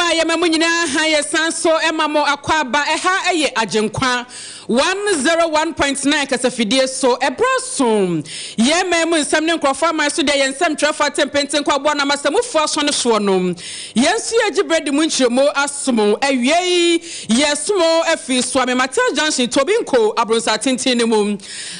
Mmarima yɛma mo nyinaa ha yɛsan so ma mo akwaaba ɛha yɛ Agyenkwa 101.9 kasafidie so ɛberɛ so yɛn man mu nsɛm ne nkurɔfoɔ aman so deɛ yɛn nsɛmtwerɛfoɔ atempenten kɔ aboa nam asɛmufoɔ aso no soɔ no yɛn nso yɛgye berɛ de mu nkyerɛmu asom awiei yɛsom afiri Suame Matel Junction Tobinko Abronsa tenten no mu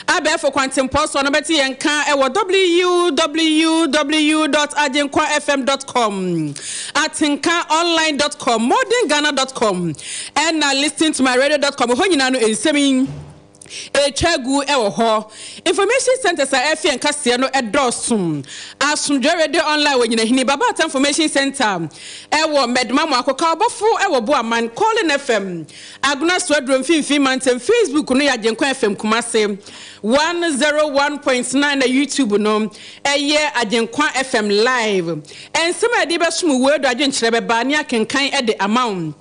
Abɛɛfo kwantempɔn so no bɛte yɛn nka wɔ www dot agyenkwa fm dot com, atenka online dot com, modern ghana dot com, ɛna listen to my radio dot com. Hɔ nyinaa no nsɛm yi ɛretwa agu wɔ hɔ. Information centers a ɛrefi yɛn kaseɛ no ɛdɔɔso. Asomdwoe Radio Online wɔ Nyinahini, Babaata Information Center ɛwɔ Mɛdoma Moakoka, Ɔbɔfo ɛwɔ Boaman, Calling FM, Agona Soaduro Mfimfini Mantam, Facebook no yɛ Agyenkwa FM Kumase 101.9 na YouTube no ɛyɛ Agyenkwa FM Live. Nsɛm a yɛde bɛsom wo do adwenkyerɛ bɛba ne akenkan de ama wo.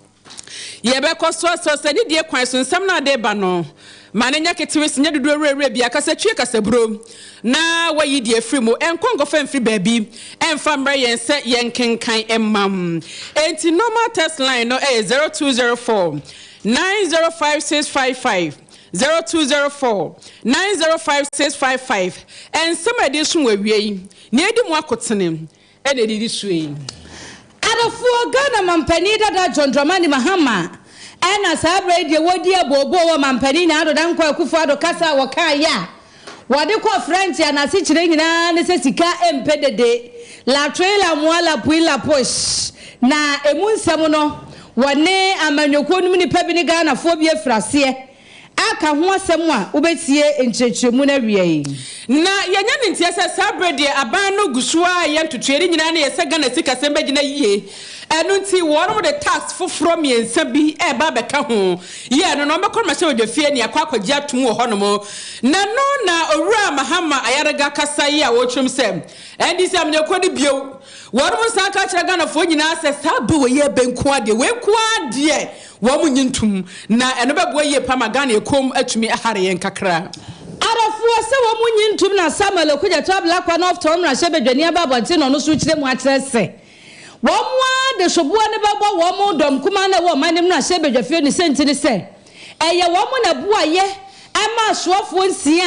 Yɛbɛkɔ so asɔ sɛ ne die kwan so nsɛm no ade ba no ma ne nyɛ ketewe sɛ nyɛ dodoɔ wurawura bi akasatwie kasaburo na wayi deɛ afiri mu ɛnkɔ nkɔfa mfiri baabi ɛmfa mmerɛ yɛn sɛ yɛnkenkan ɛmam. Enti normal text line no ɛyɛ 0204 905655, 0204 905655. Ɛnsɛm a yɛde som wɔ awie yi nea ɛdi mu akotene ɛna ɛdidi so yi. Adɔfoɔ, Ghana mampanin dada John Dramani Mahama ɛna saa berɛ yi deɛ wɔdi abooboo wɔ mampanin Nana Addo Dankwa Akufo Addo kasa a wɔkaeɛ a wɔde kɔ French a n'asekyerɛ nyinaa ne sɛ sika mpɛ dede, la tree la moi la pui la push, na emu nsɛm no wɔne amanyɔkuo no mu nnipa bi ne Ghanafoɔ bi afiri aseɛ aka ho asɛm a wobɛtie nkyerɛkyerɛmu no awie. Na yɛnya ne nteɛ sɛ saa berɛ deɛ aban no gu so a yɛ ntotoeɛ ne nyinaa ne yɛ sɛ Ghana sikasɛm bɛgyina yie. Ɛno nti wɔnom de tax foforɔ mmiɛnsa bi ɛreba abɛka ho. Yɛ no na wɔbɛkɔ mmarahyɛbadwafie ne akɔ akɔgye atom wɔ hɔnom. Na no na Owura Mahama Ayariga kasa yi a wɔretwerɛm sɛ NDC amanyɔkuo no bio wɔnom nsan ka kyerɛ Ghanafoɔ nyinaa sɛ saa bɛ wɔ yɛ bɛ nko adeɛ wei nko adeɛ wɔn nyi ntom na ɛno bɛboa yie pa ma Ghana ekom atumi ahare yɛn kakra. Adɔfoɔ, sɛ wɔn mu nyi ntom na Samuel Okudzeto Ablakwa na ɔfta mmarahyɛbadwani aba abɔnten na ɔno nso kyerɛ mu akyerɛ sɛ wɔn a de soboɔ no bɛbɔ wɔn dɔm kumaa na ɛwɔ ɔman no mmarahyɛbadwafie no sɛnti ne sɛ ɛyɛ wɔn na boayɛ ɛma asoafoɔ 6 a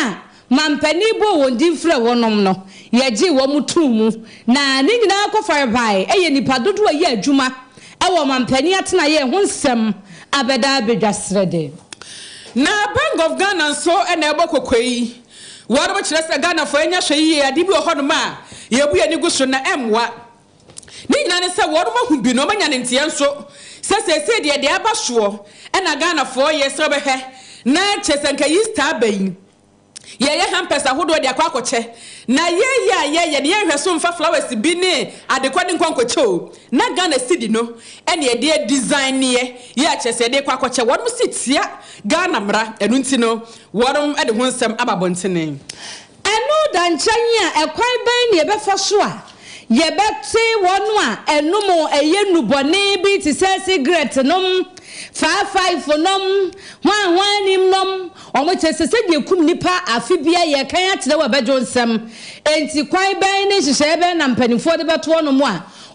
mampanin bɔ wɔn din frɛ wɔnom no yɛgye wɔn tuu mu na ne nyinaa kɔ farebae ɛyɛ nipa dodoɔ a yɛ adwuma ɛwɔ mampanin atenaeɛ ho nsɛm abɛda abɛdwa serɛ. Na Bank of Ghana nso ɛna ɛbɔ kɔkɔɔ yi wɔn kyerɛ sɛ Ghanafoɔ anya hwɛ yie ade bi wɔ hɔnom a yɛbu yɛn ani gu so na ɛmmoa. Ne nyinaa ne sɛ wɔn ahu bi na wɔn anya ne nteɛ nso sɛ seesei deɛ deɛ aba soɔ ɛna Ghanafoɔ yɛ sɛ ɔbɛhwɛ na kyerɛ sɛ nka yi star ba yi yɛyɛ hampers ahodoɔ de akɔ akɔkyɛ na yɛyɛ a yɛyɛ ne yɛnhwɛ so mfa flowers bi ne adekɔ ne nkɔnkɔkyɛ o na Ghana cedi no ɛne yɛde design neɛ yɛ akyerɛ sɛ yɛde kɔ akɔkyɛ. Wɔnom si tia Ghana mmara, ɛno nti no wɔnom de ho nsɛm aba abɔntene. Ɛno da nkyɛn a, ɛkwan bɛn ne yɛbɛfa so a yɛbɛte wɔn a ɛnom ɛyɛ nnubɔne bi te sɛ cigarette nom, 55 nom, hwan hwan nim nom, wɔn kyerɛ sɛ sɛdeɛ kum nipa afe bia yɛkan akyerɛ wɔ bɛdwo nsɛm. Enti kwan bɛn ne nhyehyɛeɛ bɛn na mpanimfoɔ de bɛto wɔn a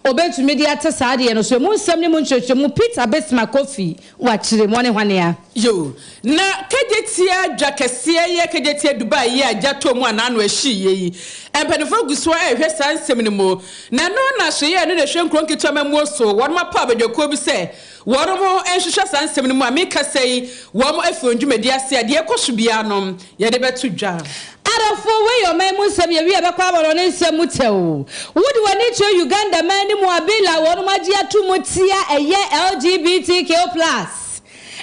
obetumi de ate saa adeɛ no so? Emu nsɛm ne mu nkyerɛkyerɛmu Peter Bismarck Kofi wakyerɛ mu ɔne hwanea. Yo, na Kejetia dwa kɛseɛ yɛ Kejetia Dubai yi a gya tɔ mu a n'ano ahyi yie yi, mpanimfoɔ gu so a ɛrehwɛ saa nsɛm no mu. Na no na hweyɛ no na ɛhwɛ nkuro nketewa mamuo so wɔn apa abadwakuo bi sɛ wɔn mo nhwehwɛ saa nsɛm no mu a meka sɛ yi wɔn afi wɔn dwumadi ase a deɛ ɛkɔ so biara no yɛde bɛto dwa. Adɔfoɔ, wei yɛ ɔman mu nsɛm. Yɛwie bɛkɔ abɔdɔ ne nsɛm mu tɛw. Wode w'ani kyerɛ Uganda man no mu a, bill a wɔnom agye ato mu tia ɛyɛ LGBTQ+,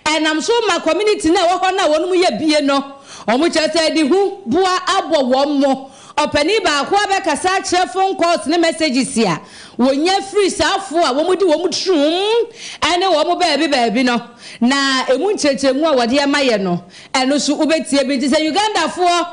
ɛnam so ma community no a ɛwɔ hɔ no a wɔnom yɛ bie no, wɔn kyerɛ sɛ de hu boa abɔ wɔn mo. Ɔpanin baako abɛkasa akyerɛ phone calls ne messages a wɔnya firi saafoɔ a wɔn di wɔn turum ɛne wɔn baabi baabi no, na emu nkyerɛkyerɛmu a wɔde ama yɛ no, ɛno nso wobɛtie bi. Nti sɛ Ugandafoɔ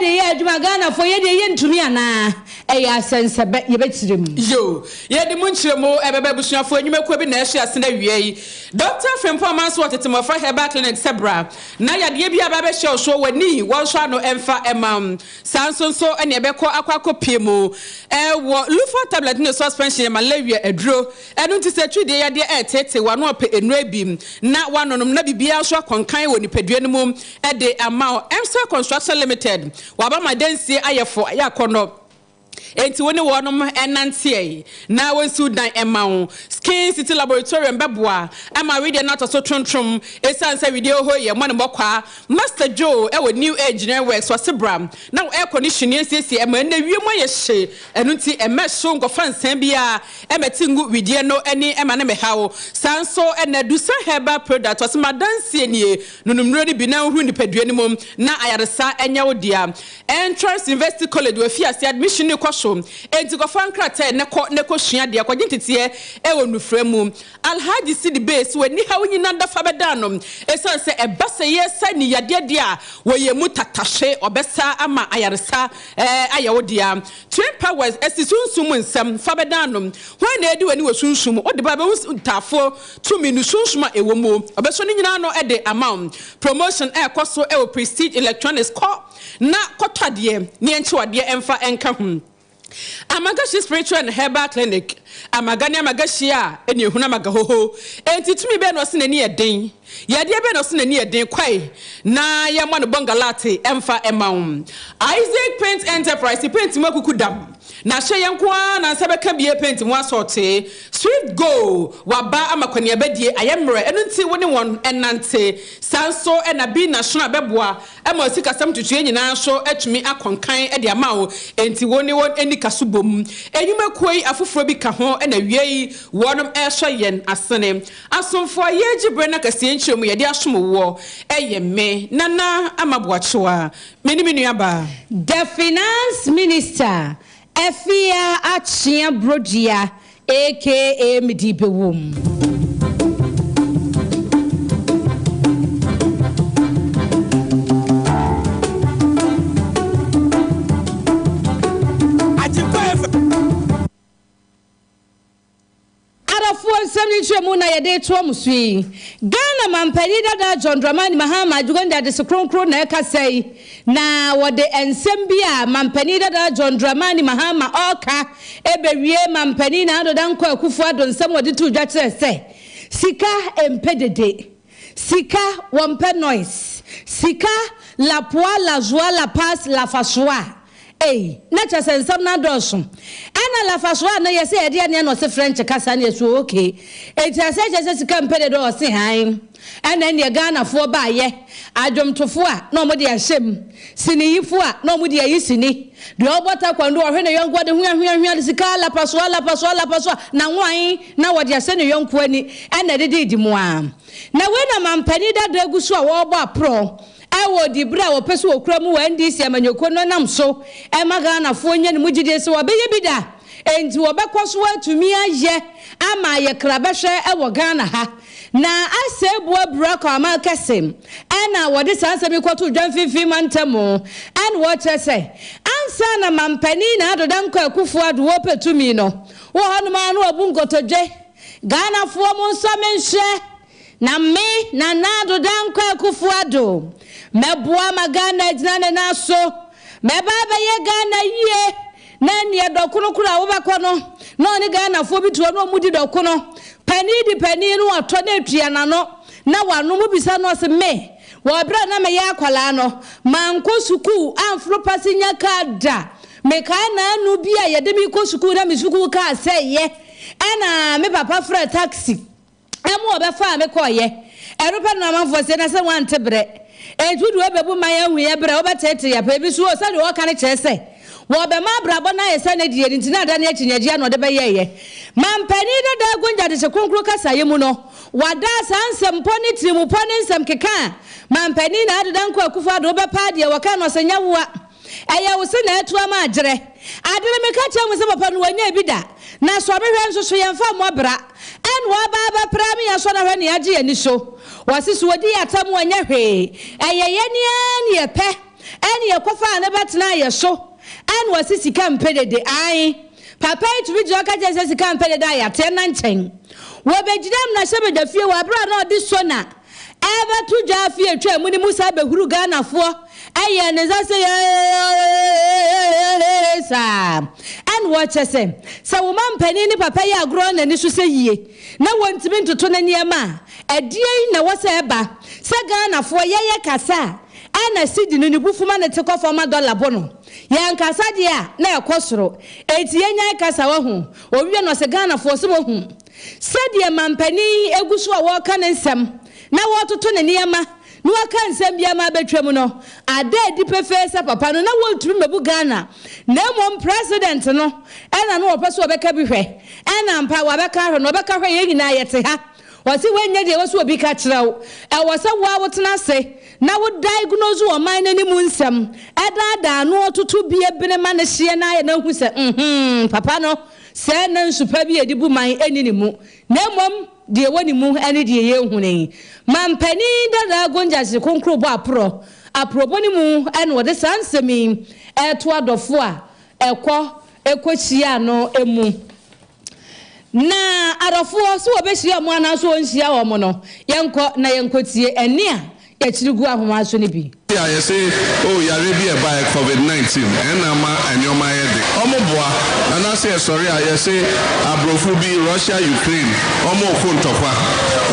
de yɛ adwuma Ghanafoɔ yɛ deɛ yɛntumi anaa? Ɛyɛ asɛnsɛbɛ yɛbɛkyerɛ mu. Yoo, yɛde mu nkyerɛmu ɛbɛba abusuafoɔ nnwumakuo bi na ɛhyɛ ase no awia yi. Dɔkta Frimpong Amanso wɔ Tete Mmɔfra Herbal Clinic sɛ bra na yadeɛ bi a aba abɛhyɛ wo soɔ w'ani wɔnsɔ ano mfa mma wo. Saa nso nso na ɛbɛkɔ akɔ akɔpue mu wɔ Lufa tablet ne suspension yɛ malaria aduro. Ɛno nti sɛ atiridie yadeɛ ɛreteetee wo ano ɔpɛ nnuro bi na woanonom na biribiara nso akɔnkan wɔ nipadua no mu de ama wo. Emstar Construction Limited waba ma adansie ayɛ fo ayɛ akɔnnɔ. Enti wo ne wɔnom nnanteɛ na wɔnsiw dan mma wo. Skin City Laboratorium bɛboa ama wedeɛ no atɔ so trontrom. Esiane sɛ wedeɛ wɔ hɔ yi yɛ mmɔ ne mmɔkwaa. Master Joe wɔ New Air Engineering Works, ɔse bra na wo air condition nsiesie ɛma ɛnnɛ wiem ayɛ hye. Ɛno nti mma ɛhyew nkɔfa nsɛn biara mmɛte ngu wedeɛ no ani mma no mmɛha wo. Saa nso na Dusa Herbal Product, ɔse m'adanseɛ nie, nonom nnuro no bi na nhuru nipadua no mu na ayaresa nyɛ wo dea. Entrance University College wɔ afiase admission no rekɔ so, enti kɔfa nkrataa ɛnnɛ kɔ na kɔ sua adeɛ, kɔgye nteteɛ wɔ nnufra mu. Alhaji Sidi Bey so anihaw nyina da fa bɛda ano, esiane sɛ ɛba sɛ yɛresa ne yadeɛ deɛ a, wɔ yɛn mu tatahwe, ɔbɛsa ama ayaresa ayɛ wo dea. Twin Powers asi sunsum mu nsɛm fa bɛda ano. Hwan na adi w'ani wɔ sunsum mu? Wode ba a, bɛhu ntaafoɔ tumi no sunsum a ɛwɔ mu. Ɔbɛsɔ ne nyinaa ano de ama wo. Promotion ɛrekɔ so wɔ Prestige Electronics. Kɔ na kɔtɔ adeɛ na yɛnkye wo adeɛ mfa nka ho. Amagashi Spiritual and Herbal Clinic, Amaga ne Amagashi a ɛne ehunu Amagahoho. Enti tumi bɛn na ɔse n'ani yɛ den? Yadeɛ bɛn na ɔse n'ani yɛ den? Kwae na yɛmmɔ no bɔngalate mfa mma wo. Isaac Paint Enterprise, paint mu akuku dam. Na hyɛ yɛn nko ara na nsa bɛka bie paint mu asɔɔtee. Swift Go, waba ama kwaniabadie ayɛ mmerɛ, ɛno nti wo ne wɔn nnante. Saa nso na Be National bɛboa ma sikasɛm ntotoeɛ nyinaa nso atumi akɔ nkan de ama wo, enti wo ne wɔn nni kaso bom. Nnwumakuo yi afoforɔ bi ka ho na awiei wɔnom resɔ yɛn asene. Asomfoɔ a yɛregye berɛ no akɛseɛ nkyerɛmu yɛde asom woɔ yɛ me, Nana Ama Boakyewa, me ne me nuabaa. The Finance Minister, Afia Akyea Brodua aka Mede Bɛwom. Adɔfoɔ nsɛm ne nkyerɛmu na yɛde retoa mo so yi. Ghana manpanin dada John Dramani Mahama Uganda Adese Kronkron na ɛrekasa yi, na wɔde nsɛm bi a manpanin dada John Dramani Mahama ɔreka ɛbɛwie manpanin Nana Addo Dankwa Akufo Addo nsɛm a ɔde too dwa kyerɛ sɛ sika mpɛ dede, sika wɔmpɛ noise, sika la poa la joie la passe la fasoa. Ei, na kyerɛ sɛ nsɛm no adɔɔso. Ɛna Lafasoa no yɛse ɛdeɛ neɛ na ɔse French kasa no yɛse ok. Enti aseɛ kyerɛ sɛ sika mpɛ dede ɔse hann. Ɛna ɛneɛ Ghanafoɔ baayɛ, adwomtofoɔ a na ɔmo de ahyɛ mu, siniyifoɔ a na ɔmo de ayi sini, deɛ ɔbɔ taekwondo ɔhwe ne yɔnko ɔde hwea hwea hwea de sika Lapasoa Lapasoa Lapasoa na nwan na wɔde ahyɛ ne yɔnko ani ɛna ɛde didi mu ara. Na wei na mampanin dada gu so a wɔrebɔ aporɔ. Wɔ diberɛ a wɔpɛ sɛ wɔkura mu wɔ NDC amanyɔkuo no nam so ma Ghanafoɔ nya ne mu gyidie sɛ wɔbɛyɛ bi da enti wɔbɛkɔ so atumi ayɛ ama ayɛ krabɛhwɛ wɔ Ghana ha. Na Asebu Abura Kwame Kɛse na wɔde saa nsɛm yi kɔtoo dwa mfimfini mantam na wɔkyerɛ sɛ ansa na Mampanin Nana Addo Dankwa Akufo Addo repɛ tumi no wɔ hɔnom ara na wabu nkotodwe Ghanafoɔ monsɔ me nhwɛ Na me, Nana Addo Dankwa Akuffo Addo, mɛboa ma Ghana agyina ne nan so. Mɛba abɛyɛ Ghana yie, na ɛnneɛ dɔkono koro a wobɛkɔ no, na ɔne Ghanafoɔ bi te hɔ na wɔdi dɔkono. Panin di panin na watɔ na atua n'ano, na wanom. Wobisa no ɔse, me, wɔ berɛ a na meyɛ akwadaa no, mankɔ sukuu amforo passenger car da. Mekae nnaano bi a yɛde me rekɔ sukuu na me sukuu kaa sɛeɛ, ɛna me papa frɛɛ taxi. Ɛmu ɔbɛfaa me kɔeɛ. Ɛno pɛ na amanfoɔ se, na sɛ woante berɛ. Enti wode wei bɛbu man ahu yɛ berɛ a wobɛteetee yɛ paa. Ebi nso o, sɛdeɛ wɔka no kyerɛ sɛ wɔbɛma abrabɔ no ayɛ sɛ ne deɛ no nti na adane akyinnyegyeɛ na ɔde bɛyɛeɛ. Mampanin dada Agonja Adehye Kronkron kasaeɛ mu no, wadaa saa nsɛmpɔ ne tirimupɔ ne nsɛm keka a Mampanin Nana Addo Dankwa Akufo Addo wobɛpaa deɛ wɔka no ɔse nyɛ woa. Ɛyɛ wo se na atu ama agyerɛ. Ade no meka kyerɛ mo sɛ papa no wanya bi da. Na sɔ me hwɛ nso so yɛmfa mmɔ bra. Ɛna waba abɛpra me yɛasɔ no ahwɛ na yɛagye yɛn ani so. Wɔse so wɔdi yɛn atam a ɛnyɛ hwee. Ɛyɛ yɛn ara ne yɛpɛ. Ɛne yɛkɔfaa no bɛtenaa yɛ so. Ɛna ɔse sika mpɛ dede. Ae. Papa yi tumi gyina hɔ ka kyerɛ sɛ sika mpɛ dede a yɛateɛ na nkyɛn. Wɔbɛgyinaa mmarahyɛbadwafie wɔ aberɛ a na ɔde Sona ɛrebɛto dwa afe a ɛtwaa mu no mu san bɛhuruu Ghanafoɔ yɛɛ ne nsa sɛ yɛɛɛɛɛɛɛɛɛɛɛɛ saa. Ɛna ɔkyɛ sɛ, sɛ wo mampanin ne papa yi agorɔ n'ani so sɛ yie na wɔntumi ntoto ne nneɛma a, ɛdeɛn na ɛwɔ sɛ ɛba sɛ Ghanafoɔ yɛyɛ kasa a ɛna cedi no ne bo fu ma no te kɔ fam ma dɔla bo no? Yɛnkasa deɛ a, na ɛkɔ soro. Enti yɛnyae kasa, wahu. Ɔwie no ɔse Ghanafoɔ sɛ moahu sɛdeɛ mampanin yi gu so a wɔreka ne nsɛm na wɔretoto ne nneɛma na waka nsɛm bi ama abɛtwam no, ada adi pefee sɛ papa no na wɔntumi mmɛbu Ghana na mmom President no na na wɔpɛ sɛ wɔbɛka bi hwɛ. Ɛna ampa wabɛka ahwɛ na ɔbɛka hwɛ yɛn nyinaa yɛte ha. Ɔse woanyɛ deɛ ɛwɔ sɛ obi ka kyerɛ wo. Ɛwɔ sɛ wo ara wotena ase na wo diagnose ɔman no anim nsɛm, ɛdaadaa ano ɔtoto bi ebene ma no hyeɛ na ayɛ na ahu sɛ nhmm papa no sɛɛ na nsu pa bi a yɛde bu man ɛnni ne mu na mmom deɛ ɛwɔ ne mu ne deɛ yɛnhunu yi. Mampanin Dadaa Gonjacy Konkro bɔ aporɔ, aporɔbɔ no mu na ɔde saa nsɛm yi reto adɔfoɔ a ɛkɔ kɔhyia no mu. Na adɔfoɔ, sɛ wɔbɛhyia wɔn anaasɛ wɔnhyia wɔn no, yɛnkɔ na yɛnkɔtie ɛnne a yɛkyere gu ahoma so no bi. A yɛse oh yareɛ bi a ɛbaeɛ covid 19 ɛna ama nnoɔma ayɛ den ɔmo boa anaase yɛsɔre a yɛse abrofo bi Russia Ukraine ɔmo reko ntɔkwa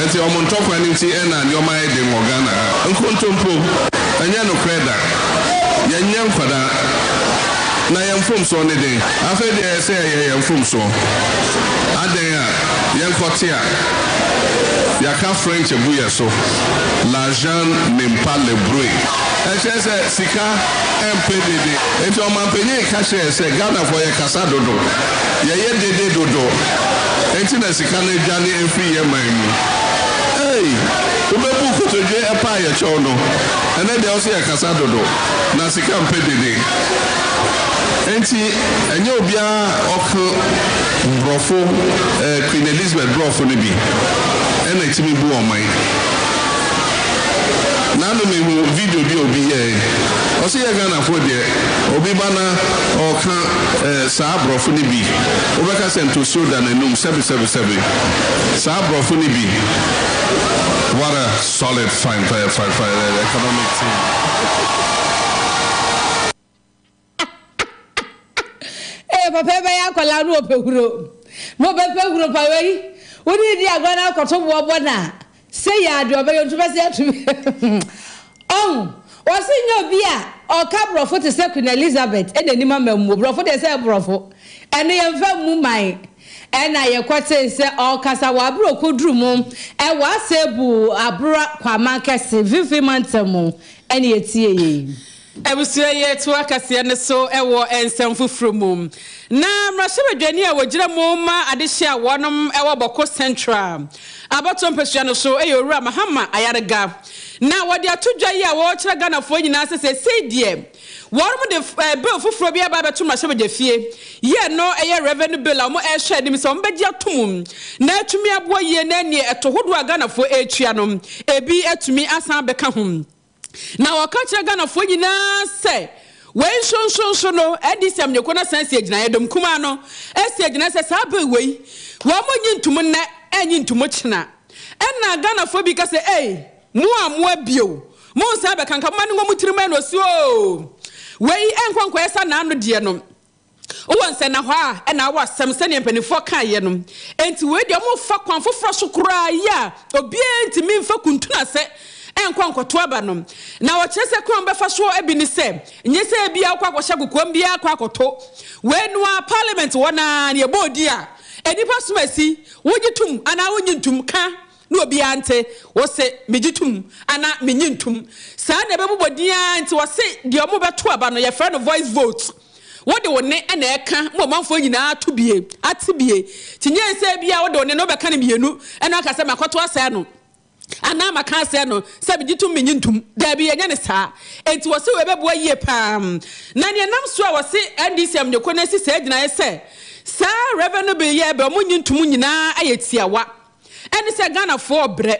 nti ɔmo ntɔkwa no nti ɛna nnoɔma ayɛ den wɔ Ghana ha nkontompo ɛnyɛ nokorɛ da yɛnyɛ nkwadaa na yɛn mfomsoɔ ne den afei deɛ yɛse ɛyɛ yɛn mfomsoɔ adɛn a yɛnkɔte a yɛaka French agu yɛ so. L'argent n'aime pas le bruit. Ɛkyerɛ sɛ sika mpɛ dede. Nti ɔmanpanyin reka kyerɛ yɛn sɛ Ghanafoɔ yɛkasa dodo, yɛyɛ dede dodo, nti na sika no adwane afiri yɛn man mu. Ei! Wobɛbu kotodwe ɛpa a yɛkyɛw no, ɛnɛ deɛ wose yɛkasa dodo na sika mpɛ dede. Nti ɛnyɛ obiara a ɔka borɔfo, eh, Queen Elizabeth borɔfo no bi ɛna ɛtumi bu ɔman. Nano mehu video bi a obi yɛe. Ɔse yɛ Ghanafoɔ deɛ obi ba na ɔɔka eh saa abrɔfo no bi wobɛka sɛ ntosuo da n'anum sɛbe sɛbe sɛbe saa abrɔfo no bi what a solid fine fine fine fine economic team. Ee papa yi bɛyɛ akwadaa no ɔpɛ huro na ɔbɛpɛ huro pa wei wode ne di agorɔ na akɔto boɔ bɔ no a sɛ yɛ adeɛ ɔbɛyɛ nti wobɛsɛ ato bi ɔhu ɔse nyɛ obi a ɔka borɔfo te sɛ Queen Elizabeth ɛna anim ama mmuo borɔfo deɛ sɛ borɔfo ɛno yɛmfa mmu man ɛna yɛkɔtee sɛ ɔkasa wɔ abere ɔkɔduru mu ɛwɔ asɛbu abora kwama kɛse mfimfini mantam mu ɛne yɛtie yei. Abusua yi toa kaseɛ no so wɔ nsɛm foforɔ mu. Na mmarahyɛbadwani a wɔgyina mu ma adehye a wɔnom wɔ Bawku Central abatoɔ mpasua no so yɛ Owura Mahama Ayariga. Na wɔde ato dwa yi a wɔrekyerɛ Ghanafoɔ nyinaa sɛ seesei deɛ wɔnom de bill foforɔ bi aba abɛto mmarahyɛbadwafie yɛ no yɛ Revenue Bill a wɔn rehwɛ anim sɛ wɔn bɛgye ato mu na atumi aboa yie na neɛ ɛto hodoɔ a Ghanafoɔ retua no ebi atumi asan abɛka ho. Na wɔka kyerɛ Ghanafoɔ nyinaa sɛ wei nsonso no NDC amanyɔkuo no asan asi agyinaeɛ, dɔm kumaa no asi agyinaeɛ sɛ saa bill wei wɔn nyi ntom nnɛ ɛnyi ntom kyena. Ɛna Ghanafoɔ bi ka sɛ ei mo a mo abio mo nsan bɛka nka moma no ngɔ mo tirim ɛna ɔsi oo wei ɛnkɔ nkɔyɛ sa naano deɛ no. Wowɔ nsɛnnahɔ a, ɛna awɔ asɛm sɛdeɛ mpanimfoɔ kaeɛ no. Enti wei deɛ wɔrefa kwan foforɔ so koraa yi a obiara ntumi mfa kuntunu ase nkɔ nkɔto aba no. Na wɔkyerɛ sɛ kwan a wɔbɛfa soɔ bi ne sɛ, nyɛ sɛ ebia wokɔ akɔhyɛ kokoam biara akɔ akɔto. Wei no ara parliament hɔ no ara na yɛbɔ odin a, nnipa som asi, wogye tom anaa wonnye ntom, ka na obiara nte, wose megye tom anaa mennye ntom. Saa na ɛbɛbobɔ din ara nti wɔse deɛ wɔbɛto aba no yɛfrɛ no voice vote. Wode wo nne na ɛka ma ɔmanfoɔ nyinaa to bie, ate bie. Nti nyɛ sɛ ebia wode wo nne no wobɛka no mmienu na woaka sɛ makɔto asɛe no anaa maka asɛe no sɛ megye tom mennye ntom. Daabi, yɛnyɛ no saa. Enti wɔse wei bɛboa yie pa ara. Na nea ɛnam so a wɔse NDC amanyɔkuo no asi saa gyinaeɛ sɛ saa Revenue Bill yi a ɛbɛ wɔn nnye ntom nyinaa yɛ tiawa. Ɛne sɛ Ghanafoɔ rebrɛ,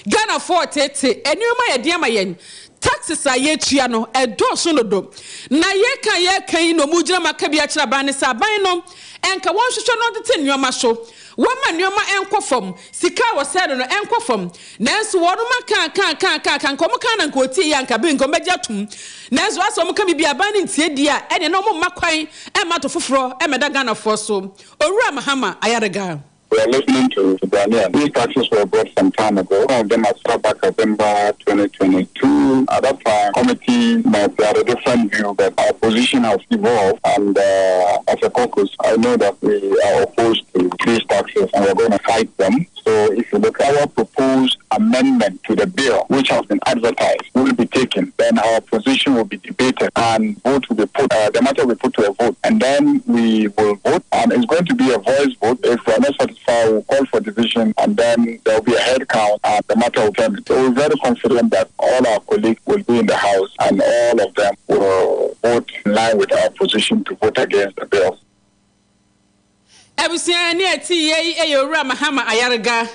Ghanafoɔ reteete, nneɛma yɛ den ama yɛn. Tax Taxes a yɛtua no, ɛdɔɔso dodo. Na yɛka a yɛreka yi na wɔgyina mu aka bi akyerɛ aban no sɛ aban no nka wɔnhwehwɛ na wɔntete nneɛma so, wɔmma nneɛma nkɔ fam, sika a wɔsɛe no no ɛnkɔ fam. Nanso wɔnom aka aka aka aka aka, nka wɔka na nka wɔtie yɛ a nka bere nka wɔbɛgye atom. Nanso asɛ wɔka biribi a aban no ntie deɛ a, ɛneɛ na wɔmma kwan mma ato foforɔ mmɛda Ghanafoɔ so. Owura Mahama Ayariga. We are listening to Ghanaian. These taxes were brought some time ago. Some of them as far back as November 2022. At that time, committee might had a different view, but our position has evolved. And uh, as a caucus, I know that we are opposed to these taxes and we're going to fight them. So if you look at our proposed amendment to the bill, which has been advertised, will be taken. Then our position will be debated and vote will be put, uh, the matter will be put to a vote. And then we will vote and it's going to be a voice vote. If we are not satisfied, we'll call for division and then there will be a head count and the matter will come. So we're very confident that all our colleagues will be in the House and all of them will vote in line with our position to vote against the bill. Abusua ne ɛte yei yɛ Owura Mahama Ayariga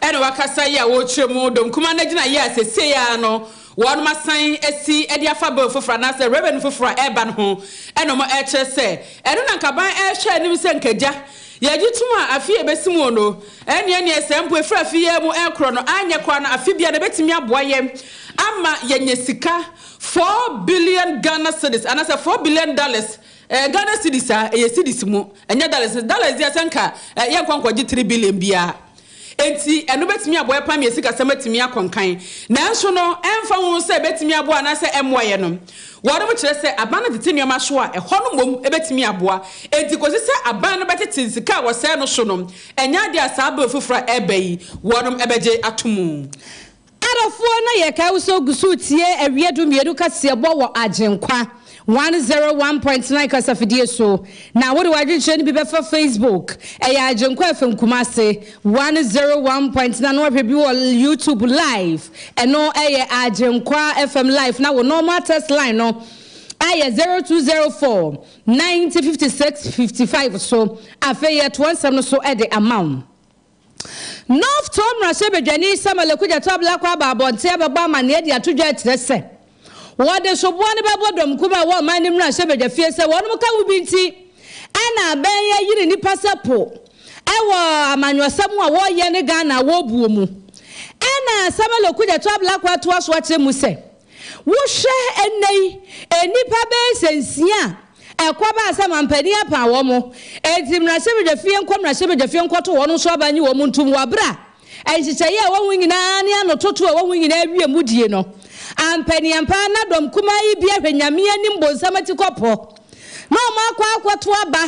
ɛna wakasa yi a wɔrekyerɛ mu dɔm kumaa no agyinaeɛ a sesei ara no wɔnom asan asi de afa bill foforɔ anaasɛ revenue foforɔ a ɛreba no ho ɛna wɔn ɛrekyerɛ sɛ ɛno na nkaban ɛrehwɛ anim sɛ nkagya yɛgye tom a afe a ɛbɛsi mu no ɛneɛ neɛ sɛ mpo ɛfiri afe yi ara mu ɛrekorɔ no anyɛ koraa no afe biara no ɛbɛtumi aboa yɛn ama yɛanya sika 4 billion Ghana cedis anaasɛ 4 billion dollars Ɛyɛ Ghana cedis a, ɛyɛ cedis mu, ɛnyɛ dollars. Dollars deɛ sɛ nka yɛnkɔ nkɔgye three billion biara. Enti ɛno bɛtumi aboa yɛn paa ma yɛn sikasɛm atumi akɔ nkan. Nanso no, ɛmfa ho sɛ ɛbɛtumi aboa anaasɛ ɛmmoa yɛn no, wɔnom kyerɛ sɛ aban no tete nneɛma so a, ɛhɔ no mmom bɛtumi aboa. Enti kɔsi sɛ aban no bɛtete sika a wɔsɛe no so no, ɛnyɛ adeɛ a saa bill foforɔ a ɛreba yi wɔnom bɛgye ato mu. Adɔfoɔ na yɛkae wo sɛ wogu so retie awia dumienu kaseɛbɔ wɔ Agyenkwa 101.9 kasafidie so. Na wode w'adwenkyerɛ no bi bɛfa Facebook, ɛyɛ Agyenkwa FM Kumase 101.9 na wahwɛ bi wɔ YouTube live, ɛno ɛyɛ Agyenkwa FM live na wo normal text line no ayɛ 0204 90 56 55 so. Afei yɛtoa nsɛm no so de ama wo. North Tongu mmarahyɛbadwani Samuel Okudzeto Ablakwa aba abɔnten abɛbɔ amanneɛ de ato dwa akyerɛ sɛ wɔde soboɔ no bɛbɔ dɔm kumaa a ɛwɔ ɔman no mmarahyɛbadwafie sɛ wɔnom ka ho bi nti na abɛn yi ayiri nnipa sɛ po wɔ amanyɔsɛm a wɔreyɛ ne Ghana a wɔrebuo mu. Ɛna Samuel Okudzeto Ablakwa toa so akyerɛ mu sɛ Wohwɛ ɛnnɛ yi, nnipa bɛyɛ sɛ nsia a ɛkɔ baa sɛ mampanin apaa wɔn, enti mmarahyɛbadwafie nkɔ mmarahyɛbadwafie nkɔto wɔn nso aba nye wɔn ntom wɔ bere a nhyehyɛeɛ a ɛwɔ ho nyinaa ne anototo a ɛwɔ ho nyinaa awie mu die no. Ampaniampa ara na dɔm kumaa yi bi ahwɛ Nyame anim bonsam atikɔpɔ na wɔn akɔ akɔto aba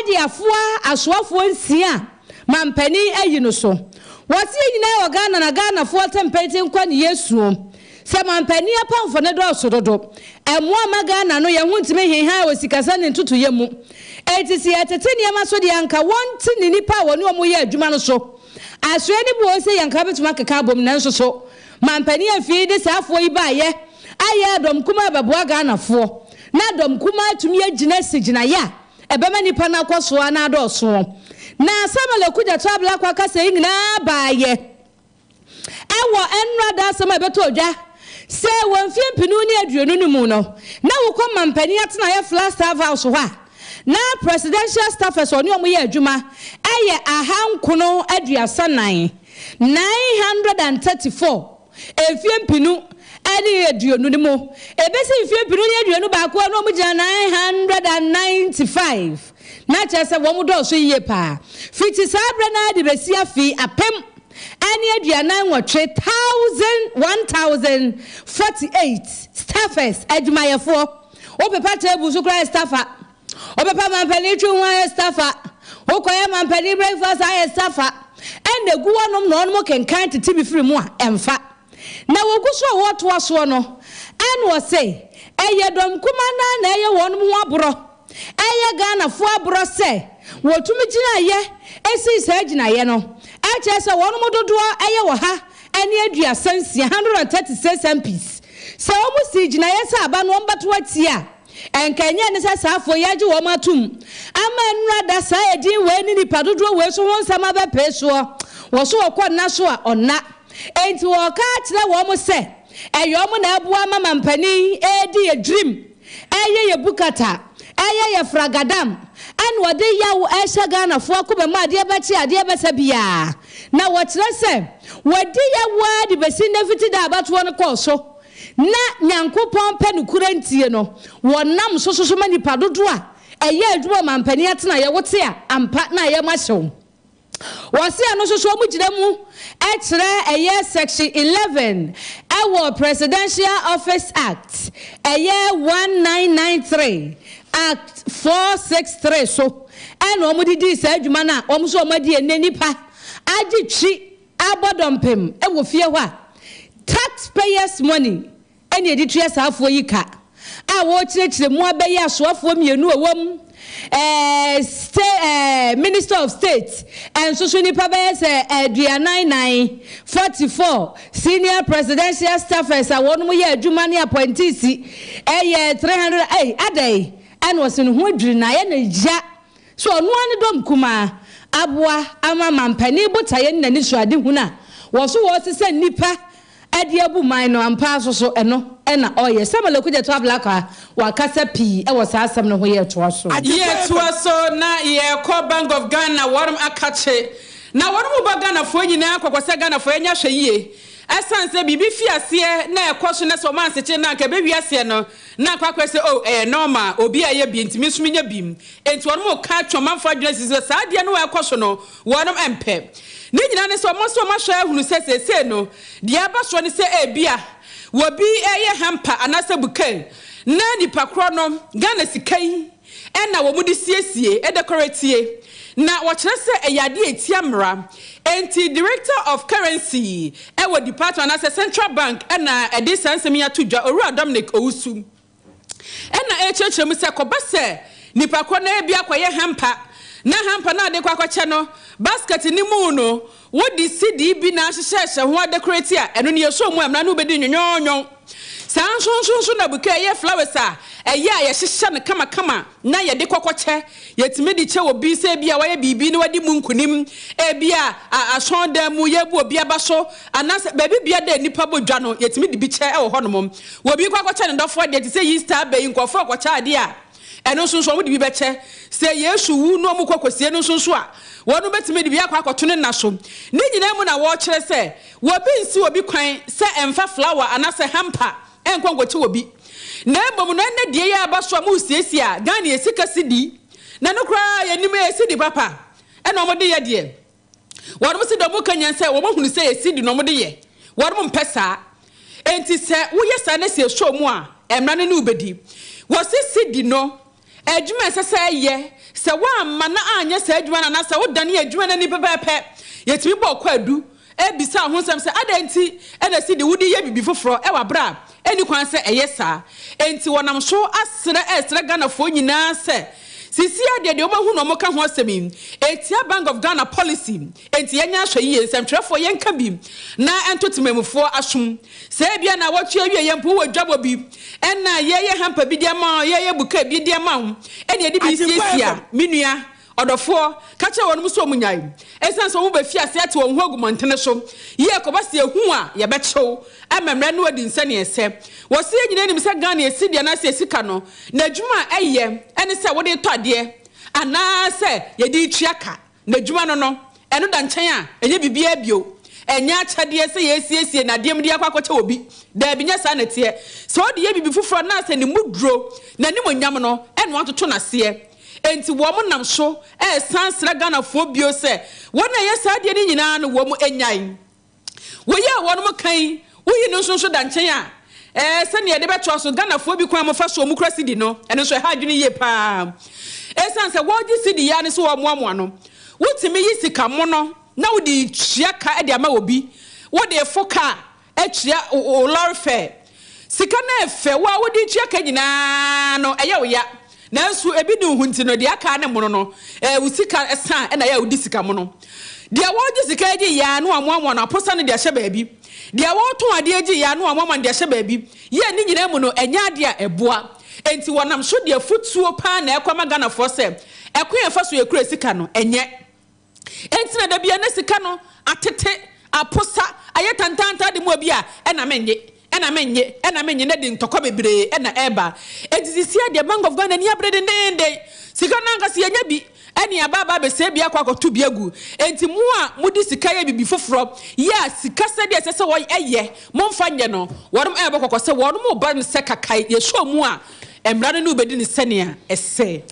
de afoa asoafoɔ nsia a mampanin ayi no so. Wɔse yɛn nyinaa wɔ Ghana na Ghanafoɔ tempɛnti nkwa ne yɛsuo sɛ mampanin apamfo no dɔɔso dodo. Ɛmmoa mma Ghana no yɛn ho ntumi nhenhan wɔ sikasɛm ne ntotoyɛ mu. Enti sɛ yɛtete nneɛma so deɛ anka wɔnte ne nnipa a wɔne wɔn yɛ adwuma no so. Asoɛe no bu wɔn sɛ yɛn anka bɛtumi akeka abom nanso so mampanin amfii de saa afoɔ yi baeɛ ayɛ dɔm kumaa bɛboa Ghanafoɔ na dɔm kumaa atumi agyina asi gyinaeɛ a ɛbɛma nnipa no akɔ so ara na adɔɔso. Na Samuel Okudzeto Ablakwa kasa yi nyinaa baeɛ wɔ nnora da asɛm a ɛbɛtɔɔ dwa sɛ wɔ mfeɛ mpenu ne aduonu no mu no na wokɔ mampanin atenaeɛ Flagstaff House hɔ a na presidential staffers a ɔne wɔn yɛ adwuma yɛ ahankono aduasa nan, 934. Mfeɛ mpenu ne aduonu no mu, ɛbɛsi mfeɛ mpenu ne 21 a na wɔgyina 995, na kyerɛ sɛ wɔn dɔɔso yie paa. Fiti saa berɛ no ara de bɛsi afe 1048, thousand, 1048 staffers, adwumayɛfoɔ, wopepa table so koraa yɛ staffer. Wobɛpa mampanin twi ho ayɛ stafa, wokɔyɛ mampanin breakfast ayɛ stafa, ɛna egu hɔnom na wɔnom kenkan tete bi firi mu a, ɛmfa. Na wɔgu so a wɔretoa soɔ no, ɛna ɔse, ɛyɛ dɔm kumaa no ara na ɛyɛ wɔnom ho aborɔ, ɛyɛ Ghanafoɔ aborɔ sɛ wɔtumi gyinaeɛ sii saa gyinaeɛ no, ɛkyerɛ sɛ wɔnom dodoɔ yɛ 136, 136 MPs. Sɛ wɔn sii gyinaeɛ sɛ aba no wɔbɛto atia a, Ɛnka ɛnyɛ ne sɛ saa afoɔ yi agye wɔn atom ama nnora da saa edin wei ne nipa dodoɔ wei so ho nsɛm abɛpee soɔ, wɔ so wɔkɔ nna so a ɔnna. Enti wɔreka akyerɛ wɔn sɛ, ɛyɛ wɔn na ɛboa ma mampanin redi yɛ dwirim, ɛyɛ yɛ bukata, ɛyɛ yɛ fragadam, ɛna ɔde yaw ɛhyɛ Ghanafoɔ akoma mu adeɛ bɛkye adeɛ bɛsa biara. Na wɔkyerɛ sɛ wɔadi yaw ara de bɛsi nnɛ fiti da a abatoɔ no kɔɔ so na Nyankopɔn pɛ nokorɛ ntie no, wɔnam so soso ma nnipa dodoɔ a ɛyɛ adwuma ɔmampanin atenaeɛ wote a ampa na ayɛ mo ahyew. Wɔse ɛno nso so wɔn gyina mu kyerɛ ɛyɛ section 11 ɛwɔ Presidential Office Act ɛyɛ 1993 Act 463 so ɛna wɔn de dii saa adwuma no a wɔn nso wɔn adi ɛnɛ nipa agye twi abɔ dɔmpem wɔ fie hɔ a tax payers money ɛna yɛde tua saa afoɔ yi ka a wɔrekyerɛkyerɛ mu abɛyɛ asoafoɔ mmienu a ɛwɔ mu ɛɛ ste ɛɛ minister of state ɛnso so nipa bɛyɛ sɛ 44, 44 senior presidential staffers a wɔn yɛ adwuma ne appointees ɛyɛ 300 ɛy adɛn ɛna ɔsɛ ne ho adwiri na ayɛ ne ya so ɔno ara ne dɔm kumaa aboa ama mampanin botaeɛ ne n'ani so ade hunu a wɔso wɔresesa nnipa ɛde abu man no ampa so so ɛno ɛna ɔyɛ Samuel Okudzeto Ablakwa wakasa pii ɛwɔ saa asɛm no ho. Yɛ toa so. Yɛtoa so na yɛkɔ Bank of Ghana. Wɔnom akakye na wɔnom ba Ghanafoɔ nyinaa kɔkɔ sɛ Ghanafoɔ yɛnya hwɛ yie, ɛsiane sɛ biribi fi aseɛ na ɛkɔ so na sɛ ɔma nsekye na anka ɛbɛwi aseɛ no na akɔ akɔyɛ sɛ, oh, ɛyɛ normal, obi a ɛyɛ bi ntumi nso menyɛ bi. Enti wɔnom ka atwe ɔmanfoɔ adwene sisi sɛ saa adeɛ no a ɛkɔ so no wɔnom mpɛ. Ne nyinaa ne sɛ ɔmo nso ɔmo ahwɛ ahunu sɛ seesei no deɛ aba soɔ ne sɛ ebia wɔbi ɛyɛ hamper anaasɛ bouquet na nipa korɔ no Ghana sika yi ɛna wɔn de siesie ɛdecorate, na wɔkyerɛ sɛ ɛyɛ adeɛ etia mmara. Enti Director of Currency ɛwɔ department anaasɛ Central Bank ɛna ɛde saa nsɛm yi ato dwa, Owura Dominic Owusu, ɛna ɛkyerɛkyerɛ mu sɛ kɔba sɛ nipa korɔ na ebi akɔyɛ hamper na hamper na ade kɔ akɔkyɛ no, basket ne mu no wode cedi bi na ahyehyɛhyɛ ho adecorate a, ɛno ne yɛsɔ mu a mmara no wobɛdi nwonwonwon. Saa nso nso nso na bouquet ɛyɛ flowers a ɛyɛ a yɛhyehyɛ no kamakama na yɛde kɔkɔkyɛ, yɛtumi de kyɛ obi sɛ ebi a wayɛ biribi na wadi mu nkunim, ebi a asɔndan mu yɛbu obi aba so anaasɛ baabi bia dɛ nipa bɔ dwa no, yɛtumi de bi kyɛ ɛwɔ hɔnom. Wɔbi kɔ akɔkyɛ ne dɔfoɔ deɛ te sɛ Easter abɛyi nkɔfoɔ akɔkyɛ adeɛ a, ɛno nso nso wɔn de bi bɛkyɛ. Sɛ Yesu wu na wɔn kɔ kɔsie no nso nso a, wɔn bɛtumi de bi akɔ akɔto ne nna so. Ne nyinaa mu na wɔrekyerɛ sɛ wɔbi nsi obi kwan sɛ ɛmfa flower anaasɛ hamper ɛnkɔ nkɔkyɛ obi, na mmom no ɛnɛ deɛ yɛ aba so a mo siesie a Ghana yɛ sika cedi na no koraa yɛnim yɛ cedi papa ɛna wɔn de yɛ deɛ wɔn si dɔm ka nyan sɛ wɔn ahunu sɛ yɛ cedi na wɔn de yɛ. Wɔn mpɛ saa, enti sɛ woyɛ saa na sɛ esuo mu a, mmara no ne wobɛdi. Wɔsi cedi no adwuma ɛsɛ sɛ ɛyɛ, sɛ woamma na anyɛ saa adwuma no anaasɛ wodane adwuma no ani pɛpɛɛpɛ, yɛtumi bɔ ɔkɔ adu ebisa ho nsɛm sɛ adɛn nti ɛna cedi wode yɛ biribi foforɔ ɛwɔ abere a ɛni kwan sɛ ɛyɛ saa. Enti wɔnam so asrɛ ɛsrɛ Ghanafoɔ nyinaa sɛ sisi adeɛ deɛ wɔmahu na wɔka ho asɛm yi etia Bank of Ghana policy, enti yɛnyɛ ahwɛ yie. Nsɛmtwerɛfoɔ yɛnka bi na ɛnto temamufoɔ asom sɛ ebia na wɔtwe awie yɛn mpo wɔ dwabɔ bi ɛna yɛyɛ hamper bi de ama wo, yɛyɛ bouquet bi de ama wo, ɛna yɛde bi siesie a, me nua ɔdɔfoɔ, ka kyerɛ wɔn sɛ wɔn nyae, ɛsiane sɛ wɔn bɛfi ase ate wɔn ho agu mmɔntene so yie kɔba sɛ ehu a yɛbɛkyew ama mmerɛ no adi nsɛnea ɛsɛ. Wɔsi yɛn nyinaa nim sɛ Ghana esi deɛ anaasɛ esika no n'adwuma a ɛyɛ ɛne sɛ wɔde tɔ adeɛ anaasɛ yɛde tua ka. N'adwuma no, ɛno da nkyɛn a, ɛnyɛ biribiara bio. Ɛnyɛ akyɛdeɛ sɛ yɛsiesie n'adeɛ mu de akɔ akɔkyɛ obi. Daabi, nyɛ saa na ɛteɛ. Sɛ ɔde yɛ biribi foforɔ anaasɛ ne mu duro n'animonyam no ɛna atoto n'aseɛ. Enti wɔn nam so ɛresan srɛ Ghanafoɔ bio sɛ wɔn a ɛyɛ saa adeɛ no nyinaa no wɔn anyae. Wɔyi a wɔn kan woyi no nso nso da nkyɛn a, sɛnea yɛde bɛtoa so, Ghanafoɔ bi kwan a wɔfa so wɔn kura cedi no, ɛno nso ɛha adwene yie paa. Ɛsiane sɛ wɔregye cedi ya ne so wɔmoamoa no, wotumi yi sika mono na wode tua ka de ama obi, wode fo kaa atua wo lorry fare. Sika no ɛfɛ wo a wode tua ka nyinaa no ɛyɛ wo ya, nanso ebi ne wo ho nti no deɛ aka ne mono no wo sika san ɛna ɛyɛ a wodi sika mono. Deɛ wɔregye sika gye ya no amoamoa no aposa no de ahyɛ baabi, deɛ wɔretɔn adeɛ gye ya no amoamoa no de ahyɛ baabi. Yɛ ne nyinaa mu no ɛnyɛ adeɛ a ɛboa. Enti wɔnam so de afutuo paa na ɛkɔ ama Ghanafoɔ sɛ ɛkwan a ɛfa so yɛkura sika no ɛnyɛ. Enti na da bia na sika no atete aposa ayɛ tantantan de mu obi a ɛna mennye. ɛna mennye, ɛna mennye, na ɛde ntɔkwa bebree na ɛreba. Enti seesei deɛ Bank of Ghana ani abere dendeenden. Sika no ankasa yɛnya bi, ɛne aba aba abɛsɛe bi akɔ akɔto bi agu. Enti mo a mode sika yɛ biribi foforɔ, yɛ a sika sɛdeɛ ɛsɛ sɛ wɔyɛ, momfa nyɛ no, wɔnom ɛrebɔ kɔkɔ sɛ wɔnom reba no sɛ kakae, yɛsɔ mu a, mmara no ne wo bɛdi no sɛnea ɛsɛ.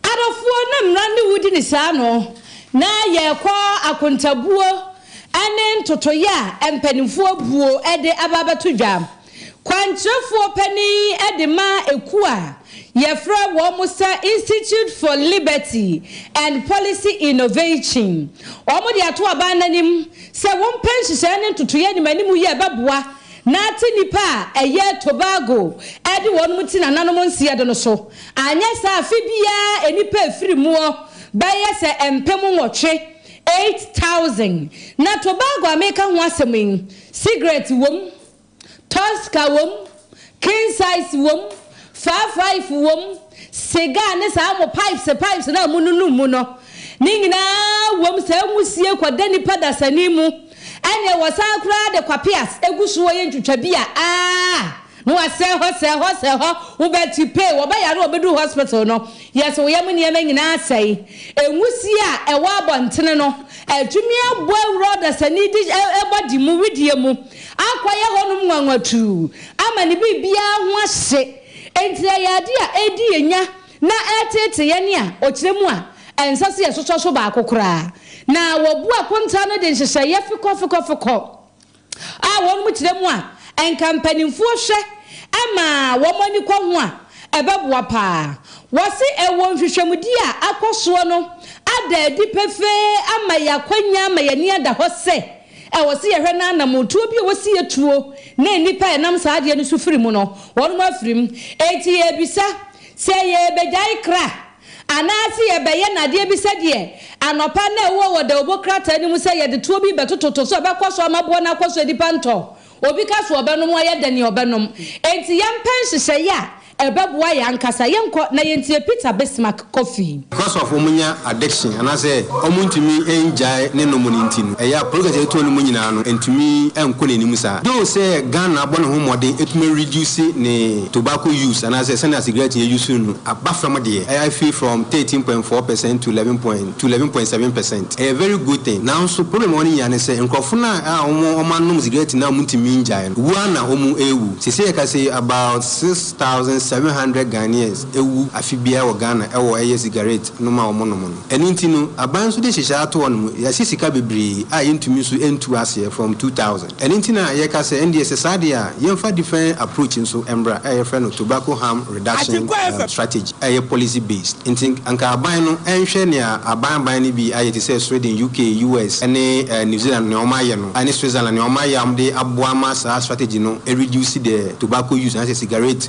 Adɔfoɔ, na mmara ne wo di no saa no, na yɛrekɔ akontabuo ne ntotoeɛ a mpanimfoɔ buo de aba abɛto dwa. Kwankyerɛfoɔ panin de ma ekuo a yɛfrɛ wɔn sɛ Institute for Liberty and Policy Innovation, wɔde ato aban no anim sɛ wɔmpɛ nhyehyɛeɛ ne ntotoeɛ animanimu yi a ɛbɛboa na ate nnipa a ɛyɛ Tobago de wɔn ti nananom nseɛ de no so. Anyɛ saa a, afe biara nnipa a ɛfiri muɔ bɛyɛ sɛ 8000, 8,000. Na Tobago a mereka ho asɛm yi, sigaret wom, Tosca wom, King size wom, Faa five wom, cigar ne saa mo pipes pipes no a mo nunum mu no, ne nyinaa wom, saa nwusie kɔda nipa dasani mu, ɛneɛ wɔsan koraa de kwapeas gu soɔ yɛ ntwitwa bi a aah na wasɛe hɔ sɛe hɔ sɛe hɔ, wobɛte pee, wɔbɛyare wɔbɛduru hospital no, yɛse wo yam nneɛma nyinaa asɛe, nwusie a ɛwɔ abɔntene no atumi abɔ awura ɔdasani di body mu, wedeɛ mu. Akɔyɛ hɔnom nwanwatuu ama ne biribiara ho ahye. Enti ɛyɛ ade a ɛredi yɛn nya na ɛreteetee yɛn a ɔkyerɛ mu a ɛnsɛ sɛ yɛsosɔ so baako koraa. Na wɔbu akontaa no de nhyehyɛeɛ fekɔfekɔfekɔ a wɔnom kyerɛ mu a nka mpanimfoɔ hwɛ ma wɔn ani kɔ ho a, ɛbɛboa paa. Wɔse ɛwɔ nhwehwɛmudie a akɔ soɔ no ada adi pefee ama yɛn akwanya ama yɛn ani ada hɔ sɛ Ɛwɔ sɛ yɛhwɛ na anammɔntuo bi a wɔsi yɛ tuo na nnipa a ɛnam saa adeɛ no so firi mu no, wɔnom afiri mu. Enti yɛrebisa sɛ yɛrebɛgyae kra anaase yɛbɛyɛ no adeɛ bi sɛdeɛ anɔpa na ɛwɔ wɔ dawubɔ krataa no mu sɛ yɛde toɔ bi rebɛtototo so a ɛbɛkɔ so ama boɔ no akɔ so nnipa ntɔ. Obi ka sɛ ɔbɛnom ayɛ dɛn nea ɔbɛnom. Enti yɛmpɛ nhyehyɛeɛ a Ɛbɛboa yɛn ankasa. Yɛnkɔ na yɛntie Peter Bismarck Kofi. Because of wɔn nya addiction anaasɛ wɔn ntumi ngyae ne nom no nti no, ɛyɛ a progress a yɛtoɔ no mu nyinaa no ntumi nkɔ n'anim saa. Though sɛ Ghana abɔ ne ho mmɔden atumi a reduce ne tobacco use anaasɛ sɛnea cigarette yɛ use no aba fam deɛ, afiri from 13.4 percent to 11 point to 11.7 percent. Ɛyɛ very good thing. Nanso problem a ɛwɔ no nyinaa ne sɛ nkurɔfo no a wɔn anom cigarette no a wɔntumi ngyae no, wu ara na wɔn rewu. Seesei yɛka sei about 6,700 Ghanaians wu afe biara wɔ Ghana wɔ ɛyɛ sigaret nom a wɔnom no. Ɛno nti no, aban nso de nhyehyɛe ato hɔ nom, yɛahyɛ sika bebree a yɛntumi nso ntu aseɛ from 2000. Ɛno nti na yɛka sɛ ɛndeɛ sɛ saa deɛ a, yɛmfa different approach nso mmra a yɛfrɛ no Tobacco Harm Reduction Strategy a ɛyɛ policy based. Nti anka aban no nhwɛ nea aban aban no bi ayɛ te sɛ Sweden, UK, US ne New Zealand nea wɔayɛ no ne Switzerland nea wɔayɛ a wɔde aboa ama saa strategy no reduce the tobacco use anaasɛ cigarette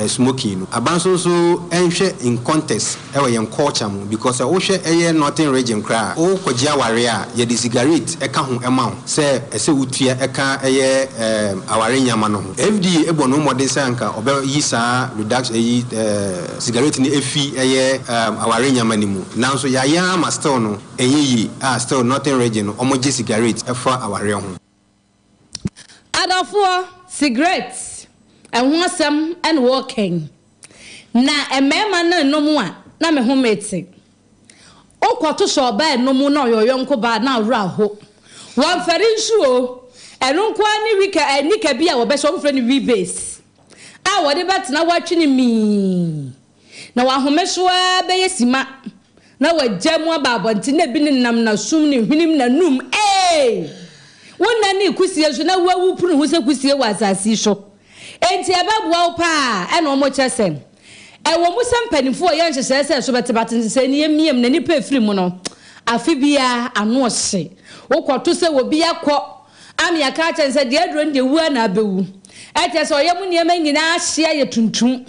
smoking no. Aban nso nso nhwɛ in context wɔ yɛn culture mu because sɛ wohwɛ ɛyɛ northern region koraa a, wokɔgye awareɛ a yɛde cigarette ka ho ma wo sɛ ɛsɛ wotua ɛka ɛyɛ aware nneɛma no ho. FDA bɔ ne ho mmɔden sɛ anka ɔbɛyi saa reduction ɛyi cigarette no afi ɛyɛ aware nneɛma no mu nanso yɛayɛ ara ma still no ɛnyɛ yie a still northern region no wɔgye cigarette ɛfa awareɛ ho. Adɔfoɔ, sigaret ho asɛm na wɔreka yi. Na mmarima no renom a, na me home te. Wokɔto sɛ ɔbaa renom na ɔyɛ ɔyɔnko baa na wo werɛ aho. Wɔmfɛre nso o. Ɛno nko ara ne wika, eh, nika bi a wɔbɛhyɛ, wɔfrɛ no wee-base, a wɔde bɛtena hɔ atwe no mii. Na wahome so ara bɛyɛ sima na wagya mu aba abɔnten na ebi nenam n'asom, ne hwenem, n'anum. Ee! Wo nna ne kusie nso na woawu pono ho sɛ kusie wɔ asase yi so. Enti ɛbɛboa wo paa ɛna wɔkyerɛ sɛ ɛwɔ mu sɛ mpanimfoɔ reyɛ nhyehyɛe sɛ ɛso bɛte but nhyehyɛe no yɛmmiam na nnipa ɛfiri mu no afe biara ano ɔhye. Wokɔto sɛ obi akɔ ame aka akyerɛ no sɛ deɛ aduro no deɛ wu ara na abɛwu. Ɛkyerɛ sɛ ɔyam nneɛma nyinaa ahye ayɛ tuntum.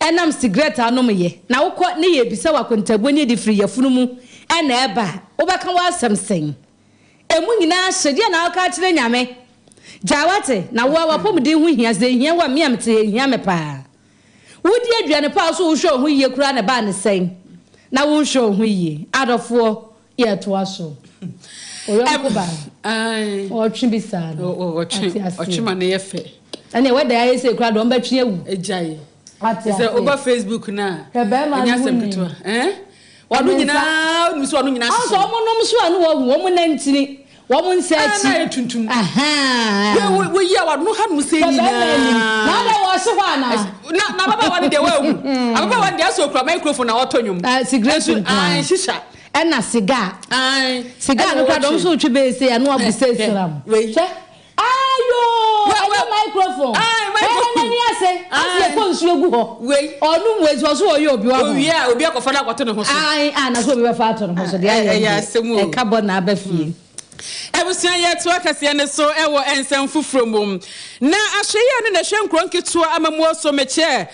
Ɛnam sigaret a wonom yɛ na wokɔ ne yɛbisa wo akontabuo ne yɛde firi yafunu mu na ɛba a, wobɛka w'asɛm sɛn? Ɛmu nyinaa hye, deɛn na woka akyerɛ Nyame? Gyaa wate, na wo ara w'apɔmuden ho hia, sɛ ɛhia wo a, me a mete ha ɛhia me paa. Wodi aduane pa a wo so wohwɛ wo ho yie koraa na ɛbaa no sɛn na wonhwɛ wo ho yie? Adɔfoɔ, yɛtoa so. Oyɔnko ba. Ɔtwe bi saa no. Ɔtwe ɔtwe ma no yɛ fɛ. Ɛnna ɛwɔ da ayɛ sɛ kura deɛ ɔmbɛtwe awu. Agyae. Ate ase. Sɛ woba Facebook no a. Hwɛ bɛrima no ho ni. Ketewa. Eh? Wɔn nyinaa onim sɛ wɔn nyinaa hyehyɛ. Ɔsɛ wɔn nom so a no wɔn wɔn nantini wɔn nsa akyi. Na ayɛ tuntum. Woyi a wɔn ha nom sɛ nyinaa. Na ada wɔhye hɔ ana. Na na ababaawa no deɛ wɔahu. Ababaawa no deɛ asɛ okura microphone na ɔtɔ nnwom. Sigaret nko ara. Shisha. Ɛna cigar. Cigar no kora dɔm so twe bɛyɛ sei ano abu sɛ siram. Hwɛ. Ayo! Ɛnyɛ microphone. Ɛyɛ n'ani ase. Ase yɛ kɔ nsuo gu hɔ. Ɔnum wei so ɔso ɔyɛ obi wa ho. Owie a obi akɔfa no akɔto ne ho so. Ae a na so obi bɛfa ato ne ho so deɛ ayɛ deɛ. Ɛka bɔ na aba fie. Abusua yɛtoa kaseɛ no so wɔ nsɛm foforɔ mu. Na ahwɛyie no na ɛhwɛ nkuro nketewa amammuo so mekyɛ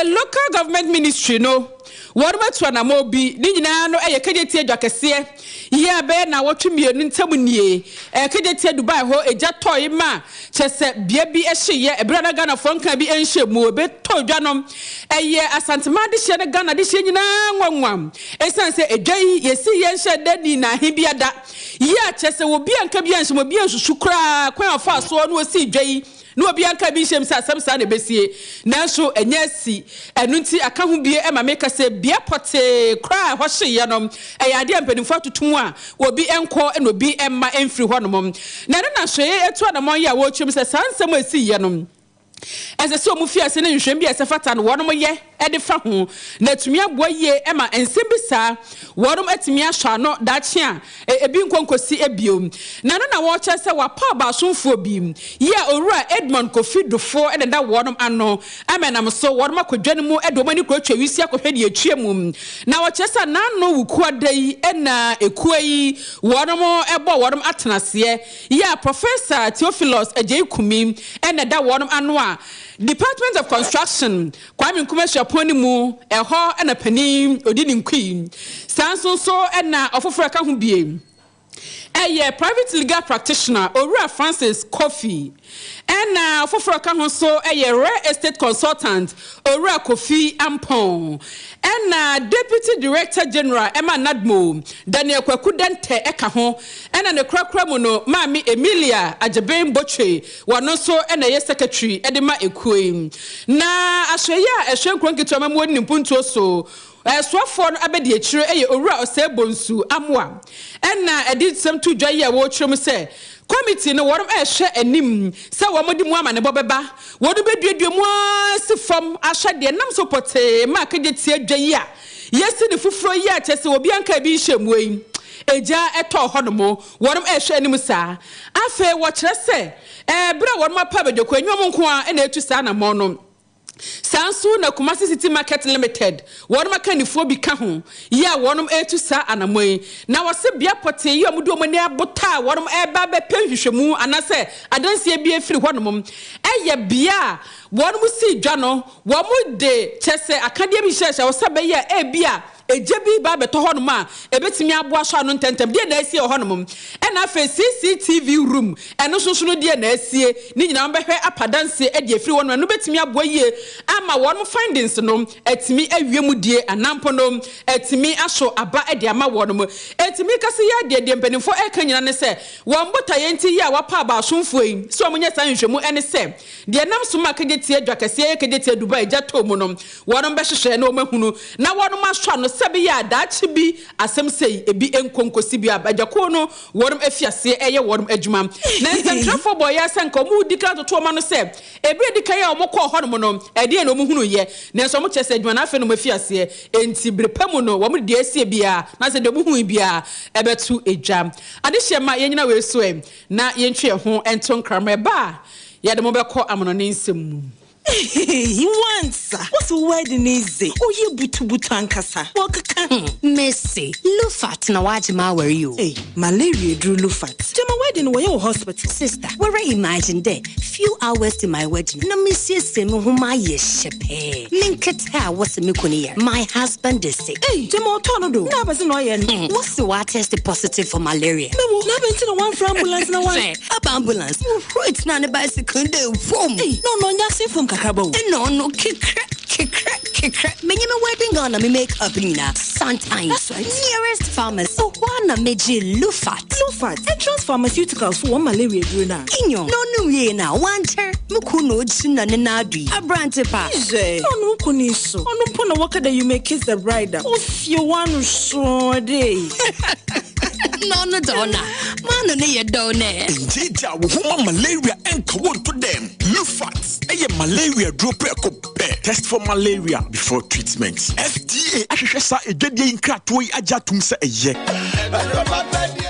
Local Government Ministry no. Wɔnom atu anamɔn bi, ne nyinaa no yɛ Kejetia dwa kɛseɛ yi a bɛyɛ naawɔtwe mmienu ntam nie. Ɛyɛ Kejetia Dubai hɔ egya tɔe ma kyerɛ sɛ bea bi hyeeɛ ɛberɛ a na Ghanafoɔ nkaa bi nhyɛ mu. Ebe tɔɔ dwa no, ɛyɛ Asanteman adehyeɛ ne Ghana adehyeɛ nyinaa nwanwa. Ɛsiane sɛ edwa yi yɛsii yɛ nhyɛɛ da nii naahe bia da yi a kyerɛ sɛ obi anka bi anhyɛ mu, obi ansusu koraa kwan a ɔfaa soɔ na ɔsii dwa yi. Na obiara nka bi nhyɛ mu sɛ asɛm saa na ɛbɛsie, nanso ɛnyɛ asi. Ɛno nti aka ho bie ma meka sɛ bea pɔtee koraa a ɛhɔ hyeeɛ no, ɛyɛ adeɛ a mpanimfoɔ atoto mu a obi nkɔ na obi mma mfiri hɔnom. Na ɛno na hwee atu anammɔn yi a wɔrekyerɛ mu sɛ saa nsɛm a ɛsiiɛ no, ɛsɛ sɛ wɔfi ase ne nhwehwɛmu bi a ɛsɛ fata no wɔnom yɛ de fa ho, na atumi aboa yie ma nsɛm bi saa wɔnom atumi asɔ ano daakye a ebi nkɔ nkɔsi bio. Na ɛno na wɔrekyerɛ sɛ wɔapaw baasomfoɔ bi yi a Owura Edmond Kofi Dufour na ɛda wɔnom ano ama ɛnam so wɔnom akɔ dwa no mu de wɔn ani kɔtwa wisi akɔhwɛ deɛ ɛtwa mu. Na wɔkyerɛ sɛ n'ano Wukuada yi na ekuo yi wɔnom bɔɔ wɔnom atenaseɛ yi a Professor Theophilus Adjei Kumi na ɛda wɔnom ano a Department of Construction, Kwame Nkrumah Suapɔn no mu, ɛhɔ na panin odi ne nkui. Saa nso nso na ɔfoforɔ a ɛka ho bie yɛ Private Legal Practitioner, Owura Francis Kofi. Ɛna ɔfoforɔ a ɛka ho nso yɛ Real Estate Consultant, Owura Kofi Ampong. Ɛna Deputy Director General ma NADMO, Daniel Kwaku Dɛntɛ ka ho. Ɛna ne korakora mu no, Maame Emilia Agyeben Botwe Wɔno nso na ɛyɛ secretary de ma ekuo yi. Na ahwɛyie a ɛhwɛ nkuro nketewa amammuo ne ne mpuntuo so soafoɔ no abɛdiakyire yɛ Owura Osei Bonsu Amoah. Ɛna ɛde nsɛm to dwa yi a wɔrekyerɛ mu sɛ committee no wɔnom rehwɛ anim sɛ wɔn de mu amanebɔ bɛba. Wɔn bɛduadua mu ara si fam ahwɛ deɛ ɛnam so pɔtee ma akagyatia dwa yi a yɛasi no foforɔ yi a kyerɛ sɛ obiara nkaa bi nhyɛɛ mu yi egya tɔɔ hɔnom. Wɔnom rehwɛ anim saa. Afei wɔkyerɛ sɛ bere a wɔnom apa abadwakuo, ɛnyɛ wɔn nko ara na ɛretu saa anammɔn no. Saa nso na Kumasi City Market Limited, wɔnom akannifoɔ bi ka ho, yi a wɔnom retu saa anammɔn yi. Na wɔse bea pɔtee yi a wɔde wɔn ani abota a wɔnom reba abɛpɛ nhwehwɛmu anaasɛ adanseɛ bi afiri hɔnom yɛ bea a wɔnom sii dwa no, wɔde kyerɛ sɛ akadeɛ bi hyehyɛ hɔ sɛ ɛbɛyɛ a ebia Egya bi reba abɛtɔ hɔnom a ebetumi aboa asɔ ano ntɛmntɛm. Deɛn na asie wɔ hɔnom? Ɛna afei CCTV room, ɛno nso so no deɛn na asie? Ne nyinaa wɔbɛhwɛ apa adanseɛ de afiri hɔnom. Ɛno bɛtumi aboa yie ama wɔn findings no atumi awie mu die anaa mpo no atumi aso aba de ama wɔn. Enti meka sɛ yɛ deɛ, deɛ mpanimfoɔ reka nyinaa ne sɛ wɔn botaeɛ nti yɛ a wɔapa abaasomfoɔ yi sɛ wɔnyɛ saa nhwehwɛmu ne sɛ deɛ ɛnam so ma Kejetia dwa kɛseɛ yɛ Kejetia Dubai gya tɔɔ mu no, Wɔnom bɛhwehwɛ na wɔn ahunu, na wɔnom asɔ ano sɛ ɛbɛyɛ a daakye bi asɛm sei ebi nkɔ nkɔsi bio. Abadwakuo no wɔnom afi aseɛ ɛreyɛ wɔnom adwuma. Na nsɛmtwerɛfoɔ bɔɔ yɛ sɛ nka wɔn redi kan atoto wɔn ano sɛ ɛberɛ a ɛdi kan a wɔn kɔɔ hɔnom no ɛdeɛn na wɔn hunuiɛ. Nanso wɔn kyerɛ sɛ adwuma no afei na wɔn afi aseɛ, enti bere pa mu no wɔn de deɛ asie biara anaasɛ deɛ wɔn hui biara ɛbɛto dwa. Adehyeɛ mma yɛnyina wei so ɛ na yɛntwe yɛn ho nto nkrammerɛ ɛba a yɛde mo bɛkɔ amanɔne nsɛm mu. Eii wansa wose wo wedding yi dze ɔyɛ butubutu ankasa wɔkeka ho. Mese Lufat na wagye m'awar yi o. Ei malaria eduru Lufat. Gyama wedding no wɔyɛ wɔ hospital. Sister, woara imagine dɛ few hours to my wedding na mesiesie mo ho mayɛ hyɛpɛɛ, me nketse a wɔse me kun yar, my husband is sick. Ei gyama ɔtɔɔ no do na abɛdze na ɔyɛ no. Wɔse ɔatest positive for malaria. Mewo na abɛn ntsi na wɔammfrɛ ambulance na wɔan. Hwɛ, aba ambulance. Muhurui tsenaa ne bicycle no do vum. Ei, na ɔno ɔnnyɛ asen famu kakraba o. Nna ɔno kekrɛ, kekrɛ, kekrɛ. Menye me wedding gown na me make up nyina sa. Santan. That's right. Nearest pharmacy. Ɔhɔ ara na megyee Lufat. Lufat, Entrance Pharmaceuticals fo wɔn malaria aduro no a. Nyew, na ɔnom wiei no a, ɔannkyɛr, mo kun na ogyina ne nan do yi. Aberantse pa. Hwɛ, na ɔno wo kun yi so, ɔno mpo na wɔka dɛ you may kiss the bride a, ofie w'ano sɔɔ dɛ. Na ɔno dze ɔno a, m'ano no yɛ dɛw nɛ. Ngyeegyaa wo ho ma malaria nka wo nto dɛm. Lufat yɛ malaria duro prɛko pɛ. Test for malaria before treatment. FDA ahwehwɛ saa adwadie yi nkratoɔ yi agye atom sɛ ɛyɛ.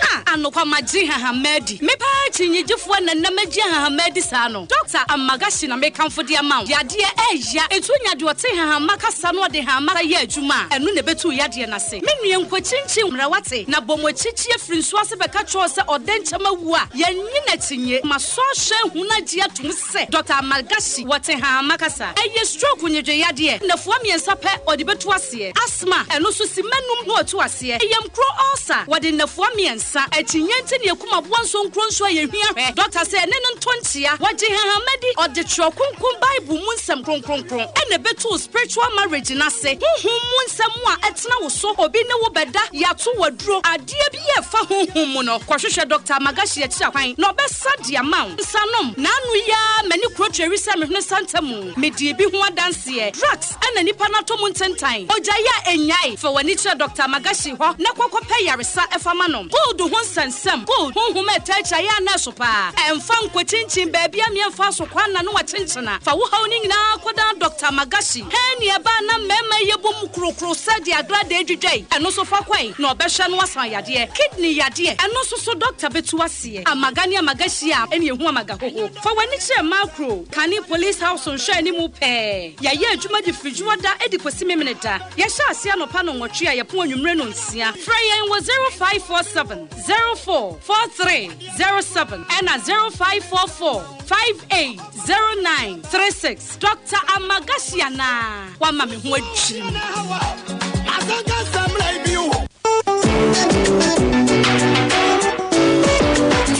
Ah, anokwa magye nhahamma adi. Me paa kyinnyegyefoɔ na nnɛ magye nhahamma adi saa no. Dɔkta Amagashi na mekamfo de ama wo. Yadeɛ ɛɛya. Enti wonya deɛ ɔte nhahamma kasa na ɔde nhahamma yɛ adwuma a, ɛno na ɛbɛtu wo yadeɛ no ase. Me nua nkɔkyinkyin mmra wate, na bɔ mo akyikyi afiri nsuo ase bɛka kyerɛ wo sɛ ɔdɛnkyɛm awu a, yɛnnye no akyinnye. Masɔ ahwɛ ahu na agye atom sɛ Dɔkta Amalgashi wɔ Tehama kasa. Ɛyɛ stroke nnwedwe yadeɛ, nnafua mmiɛnsa pɛ ɔde bɛtu aseɛ. Asthma, ɛno nso simma num na watu aseɛ. Yamkuro ulcer, wɔde nnafua mmiɛnsa. Akyinnye nti na yɛkum aboa nso nkuro nso a yɛhia hwɛ. Dɔkta sɛ ɛne no nto nkyea. Wɔgye hahama di, ɔde twerɛ kronkron Bible mu nsɛm kronkronkron ɛna ɛbɛtu spiritual marriage no ase. Honhom mu nsɛm a ɛtena wo so, obi ne wo bɛda, yɛato wo aduro, adeɛ bi a ɛfa honhom mu no, kɔhwehwɛ Dɔkta Magashi akyiri akwan na ɔbɛsa de ama wo. Nsanom, N'ano yi ara m'ani kuro tweri sɛ me hwene santa mu. Medii bi ho adanseɛ. Drugs ɛna nipa no atɔ mu ntentan. Ogyae a ɛnnyae. Fa w'ani kyerɛ Dɔkta Magashi hɔ na kɔ kɔpɛ yaresa fa ma no. Gold ho nsɛnsɛm, Gold, honhom a ɛtaa akyi ayɛ a na ɛso paa. Ɛmfa nkɔkyinkyin baabi a meɛmfa so kwan na ne wakyenkyena. Fa wo haw no nyinaa kɔdan Dɔkta Magashi. Hɛn nea ɛbaa na mmarima yi yɛbɔ mu krokro sɛ deɛ agradaa dwidwa yi, ɛno nso fa kɔe na ɔbɛhwɛ no asan yadeɛ. Kidney yadeɛ, ɛno nso so dɔkta bɛtu aseɛ. Amaga ne amaga hyia a, ɛne ɛhu amaga hoho. Fa w'ani kyerɛ Makro, Kane Police House nhwɛanimu pɛɛ. Yɛayɛ adwuma de firi Dwoada de kɔsi Memeneda. Yɛhyɛ aseɛ anɔpa nnɔnwɔtwe a yɛpɔn anwummere nnɔnsia. Frɛ yɛn wɔ 0547 04 43 07 ɛna 0544 58 09 36. Doctor Amagashi anaa? Wama me ho adwiri me.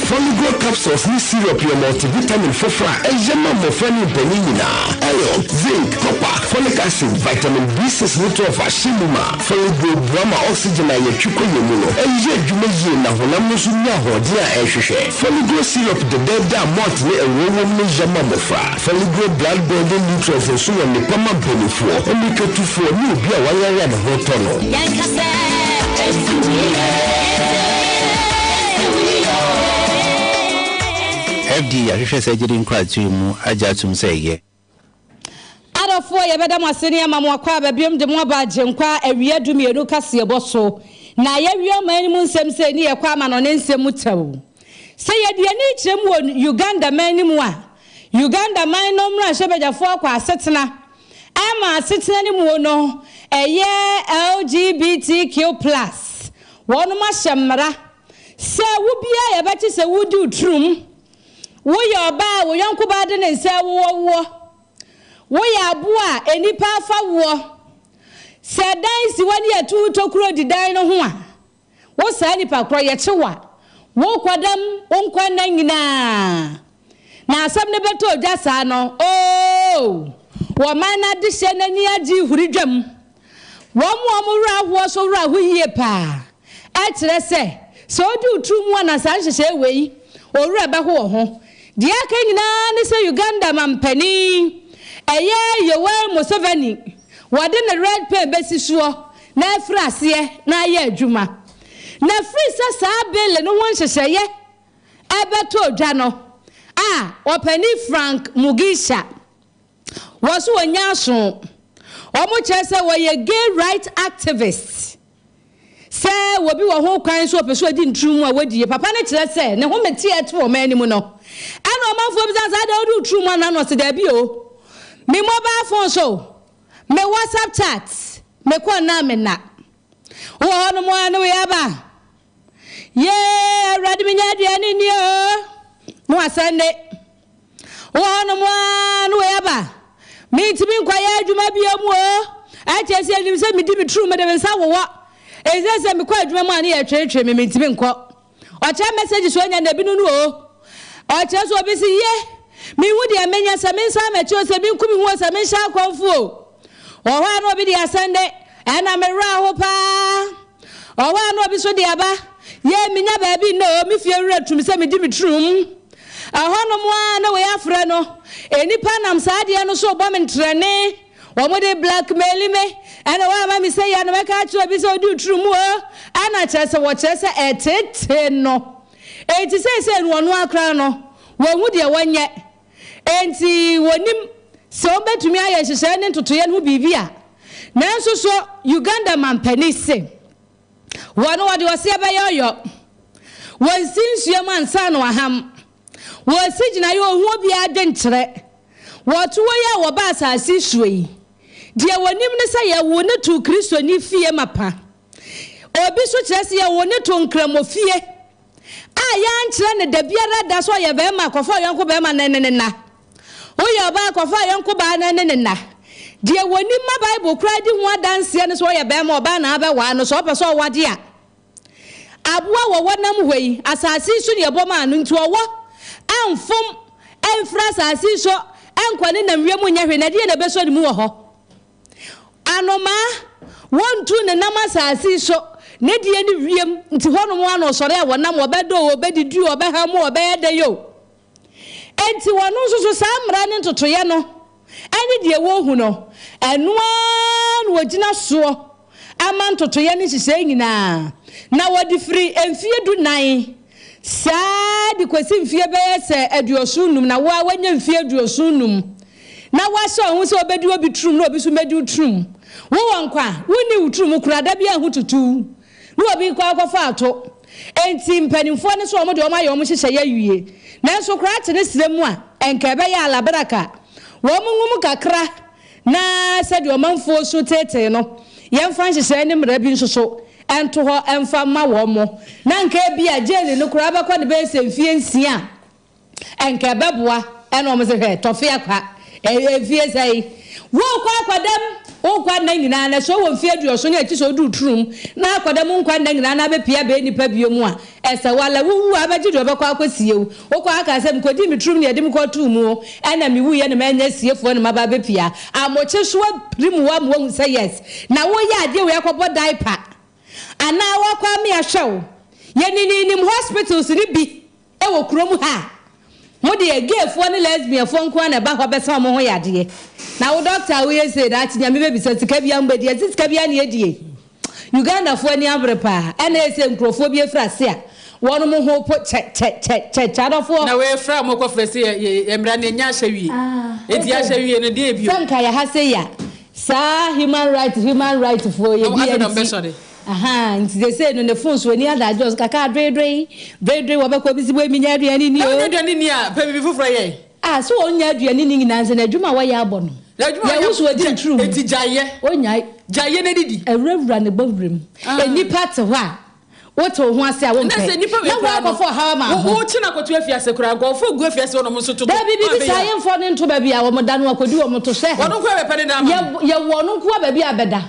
Foligo capsules ne syrup yɛ multivitamin foforo a ɛyɛ ma mmofra ne mpanyin nyinaa. Iron, zinc, copper, folic acid, vitamin B6 ne 12 ahyɛ mu ma. Foligo boa ma oxygen a yɛtwe kɔ yɛn mu no yɛ adwuma yie na honam no nso nya ahoɔden a ɛhwehwɛ. Foligo syrup dɛdɛɛdɛ a malt ne ɛwoɔ wom no yɛ ma mmofra. Foligo blood building nutrients nso wɔ nnepa ma mpanimfoɔ, mmirikatufoɔ ne obi a wayare a ne ho retɔ no. FDA ahwehwɛ saa gyidi nkratoɔ yi mu agye atom sɛ ɛyɛ. Adɔfoɔ yɛbɛda mo ase ne ama mo akwaaba biom de mo aba Agyenkwa awia dumienu kaseɛbɔ so. Na yɛawie ɔman no mu nsɛm sei ne yɛkɔ amanɔne nsɛm mu tɛw. Sɛ yɛde ani rekyerɛ mu wɔ Uganda man no mu a, Uganda man no mmarahyɛbadwafoɔ akɔ asetena ama asetena no mu no ɛyɛ LGBTQ plus wɔnom ahyɛ mmara sɛ wo biara yɛbɛkye sɛ wodi wo turum, woyɛ ɔbaa a wo yɔnko baa de ne nsa awowɔ woɔ, woyɛ aboa a nnipa afa woɔ, sɛ dan si hɔ ne yɛto wo tokuro di dan no ho a, Wo saa nipa korɔ yɛkye wo a, wo kɔ dam wo nkwa nna nyinaa. Na asɛm no bɛtɔ odwa saa no, oo, wɔ man no adehyeɛ no ani agye huri dwam. Wɔn a wɔn werɛ ahoɔ nso werɛ aho yie paa. Ɛkyerɛ sɛ, sɛ odi wo tiri mu a na saa nhyehyɛɛ wei, wo werɛ bɛho wo ho. Deɛ aka nyinaa ne sɛ Uganda mampanin, ɛyɛ Yoweri Museveni, wɔde ne red pen bɛsi soɔ na afiri aseɛ na ayɛ adwuma. Na firi sɛ saa bele no ho nhyehyɛeɛ rebɛtɔ dwa no, a Ɔpanin Frank Mugisha, wɔ so ɔnya aso. Wɔkyerɛ sɛ wɔyɛ gay right activist. Sɛ obi wɔ ho kwan sɛ ɔpɛ sɛ ɔdi nturu mu a, wɔdie. Papa no kyerɛ sɛ ne home teɛ to wɔn anim no. Ɛna ɔmanfoɔ bisa sɛ, adɛn wode wo turu mu anaa? Na ɔse, daabi o, me mobile phone so. Me WhatsApp chat, me kɔ nna me nna. Wowɔ hɔ nom a ne wei aba. Yee, Awurade menya aduane nni o. Ne wasɛnde. Wowɔ hɔ nom a ne wei aba. Mentumi nkɔyɛ adwuma bio mu o. Ɛkyɛ sɛ ɛnim sɛ medi me turu mede me nsa wowɔ. Ɛsɛ sɛ mekɔ adwuma mu a ne yɛtwetwe me mentumi nkɔ. Ɔkyerɛ message so anya na ebi no no o. Ɔkyerɛ so obi se ye menhu deɛ menyɛ sɛ mensan m'akyi o sɛ menku me ho o sɛ menhyɛ akɔmfo o. Wɔ hɔ a na obi de asɛnde. Ɛna me werɛ aho paa. Ɔhɔ a na obi nso de aba, Yei menya baabi nnɛ o, me fie wura tu me sɛ medi me turum. Ɛhɔnom ara na wei afrɛ no. Nnipa nam saa adeɛ no so rebɔ me ntrɛne. Wɔde blackmaili me. Ɛna wɔama me sei a na mɛka akyerɛ obi sɛ ɔdi wo turum o. Ɛna kyerɛ sɛ wɔkyerɛ sɛ ɛreteetee no. Enti seesei no ɔno ara koraa no, wɔnhu deɛ wɔnyɛ. Enti wɔnnim sɛ wɔbɛtumi ayɛ nhyehyɛeɛ ne ntotoeɛ no ho biribi a. Nanso so Uganda mampanin se wɔn wɔde ɔseɛ bɛyɛ ɔyɔ? Wɔnsi nsuo mu ansa na wɔaham. Wɔresi gyinaeɛ ɔhu obiara adwenkyerɛ. Wɔto wɔ yi a wɔba asase yi soɔ yi, deɛ wɔnim ne sɛ yɛwoo no too Kristoni fie mapa. Obi nso kyerɛ sɛ yɛwoo no too Nkramofie a yɛankyerɛ no da biara da sɛ ɔyɛ barima kɔfa ɔyɔnko barima na ɛne no nna. Woyɛ ɔbaa kɔfa ɔyɔnko baa na ɛne no nna. Deɛ wɔnim ma Bible koraa di ho adanseɛ ne sɛ ɔyɛ barima ɔbaa na abɛwaa no sɛ ɔpɛ sɛ ɔwade a. Aboa wɔwɔ nam hɔ yi, asase yi so na yɛbɔ maa no, nti ɔwɔ amfom amfiri asase yi so ankɔ ne nam wiem nyɛ hwee, na ɛdeɛn na ɛbɛsɔ ne mu wɔ hɔ? Anomaa, wɔntu ne nam asase yi so, ne deɛ ne wiem, nti hɔnom ara na ɔsɔre a wɔnam, ɔbɛdɔ o, ɔbɛdidi o, ɔbɛham o, ɔbɛyɛ dɛn o. Enti wɔn nso so saa mmara ne ntotoeɛ no ne deɛ wɔhu no, ɛno ara na wɔgyina soɔ ama ntotoeɛ ne nhyehyɛeɛ nyinaa, na wɔde firi mfeɛ dunan saa ara de kɔsi mfeɛ bɛyɛ sɛ aduɔson num, na wo ara woanya mfeɛ aduɔson num, na woahyɛ wo ho sɛ wobɛdi obi turum na obi nso mmɛdi wo turum. Wowɔ nkwa, wonni wo turum koraa, da biara ho tutu wo, na obi kɔ akɔfa ato. Enti mpanimfoɔ no sɛ wɔn deɛ wɔayɛ wɔn nhyehyɛeɛ awie, nanso korakye ne serɛ mu a, ɛnka ɛbɛyɛ alabraka. Wɔn ngu mu kakra Na sɛdeɛ ɔmanfoɔ su teetee no, yɛmfa nhyehyɛe ne mmara bi nso so nto hɔ mfa mma wɔn. Na anka ebia gyeli no koraa bɛkɔ no bɛyɛ sɛ mfeɛ nsia a, anka ɛbɛboa. Ɛna wɔn se, hwɛ, tɔfe akwa, ɛyɛ mfeɛ sɛn? Worekɔ akɔdam wo nkwa nna nyinaa, na sɛ wowɔ mfeɛ aduɔson ne akyi sɛ woduru turom na akɔdam wo nkwa nna nyinaa na abɛpue abɛyɛ nnipa bio mu a, Ɛsɛ wo ala wo wu a bɛgye deɛ ɔbɛkɔ akɔ sie wo. Wokɔ aka sɛ mekɔdii me turom na yɛde me kɔtoo mu o, ɛna mewuiɛ na manya siefoɔ na maba abɛpia. Amokye so apirim wo ama woahu sɛ yes na woyɛ adeɛ wei akɔbɔ diaper anaa woakɔ ame ahwɛ wo. Yɛnininim hospitals no bi wɔ kurom ha a, mo deɛ gayfoɔ ne lesbianfoɔ nko ara na ɛba hɔ bɛsa wɔn ho yadeɛ. Na wo doctor a woyɛ sei daakye Nyame bɛbisa sika biara mobɛdi, ɛse sika biara na yɛdie. Ugandafoɔ ani abere paa ɛna ɛyɛ sɛ nkurɔfoɔ bi afiri ase a wɔnom ho po kyɛ kyɛ kyɛ kyɛ kyɛ adɔfoɔ. Na wei fra mo kɔ frɛ se yɛ yɛ mmra no yɛnya ahyɛ wie enti yɛahyɛ wie no deɛ bio. Sɛ nka yɛ ha sei a saa human right human right foɔ yɛ bi nti ahaa nti sesei no ne phone so ɔni adagye ɔso kaka dwedwe dwedwe wɔbɛkɔ bi si wei menya aduane ni Na o. wonya aduane ni a pɛ biribi foforɔ yɛ. Ah so ɔnnya aduane ni nyinaa nsɛ n'adwuma a wɔyɛ abɔ no. Na adwuma a Yɛwo so ɔdi ɔyɛ nturum. enti gyae yɛ. Ɔnyae. Gyae yɛ na didi. Awurawura ne bɔwerɛ mu. Nnipa te hɔ a, wote wo ho ase a wompɛ. Na sɛ nnipa wei Na koraa no, woakɔfa ɔhaw ama wo ho. wokye no akɔto afiase koraa, nkurɔfoɔ gu afiase hɔ na wɔn nso toto. Dabi, biribi Wɔabɛyɛ saa, a. yɛmfa ɔno nto baabi a wɔda no akɔdi wɔn to. Hwɛ. Ɔno nko ara bɛpɛ ne dan ama no. Yɛwɔ ɔno nko ara baabi a bɛda.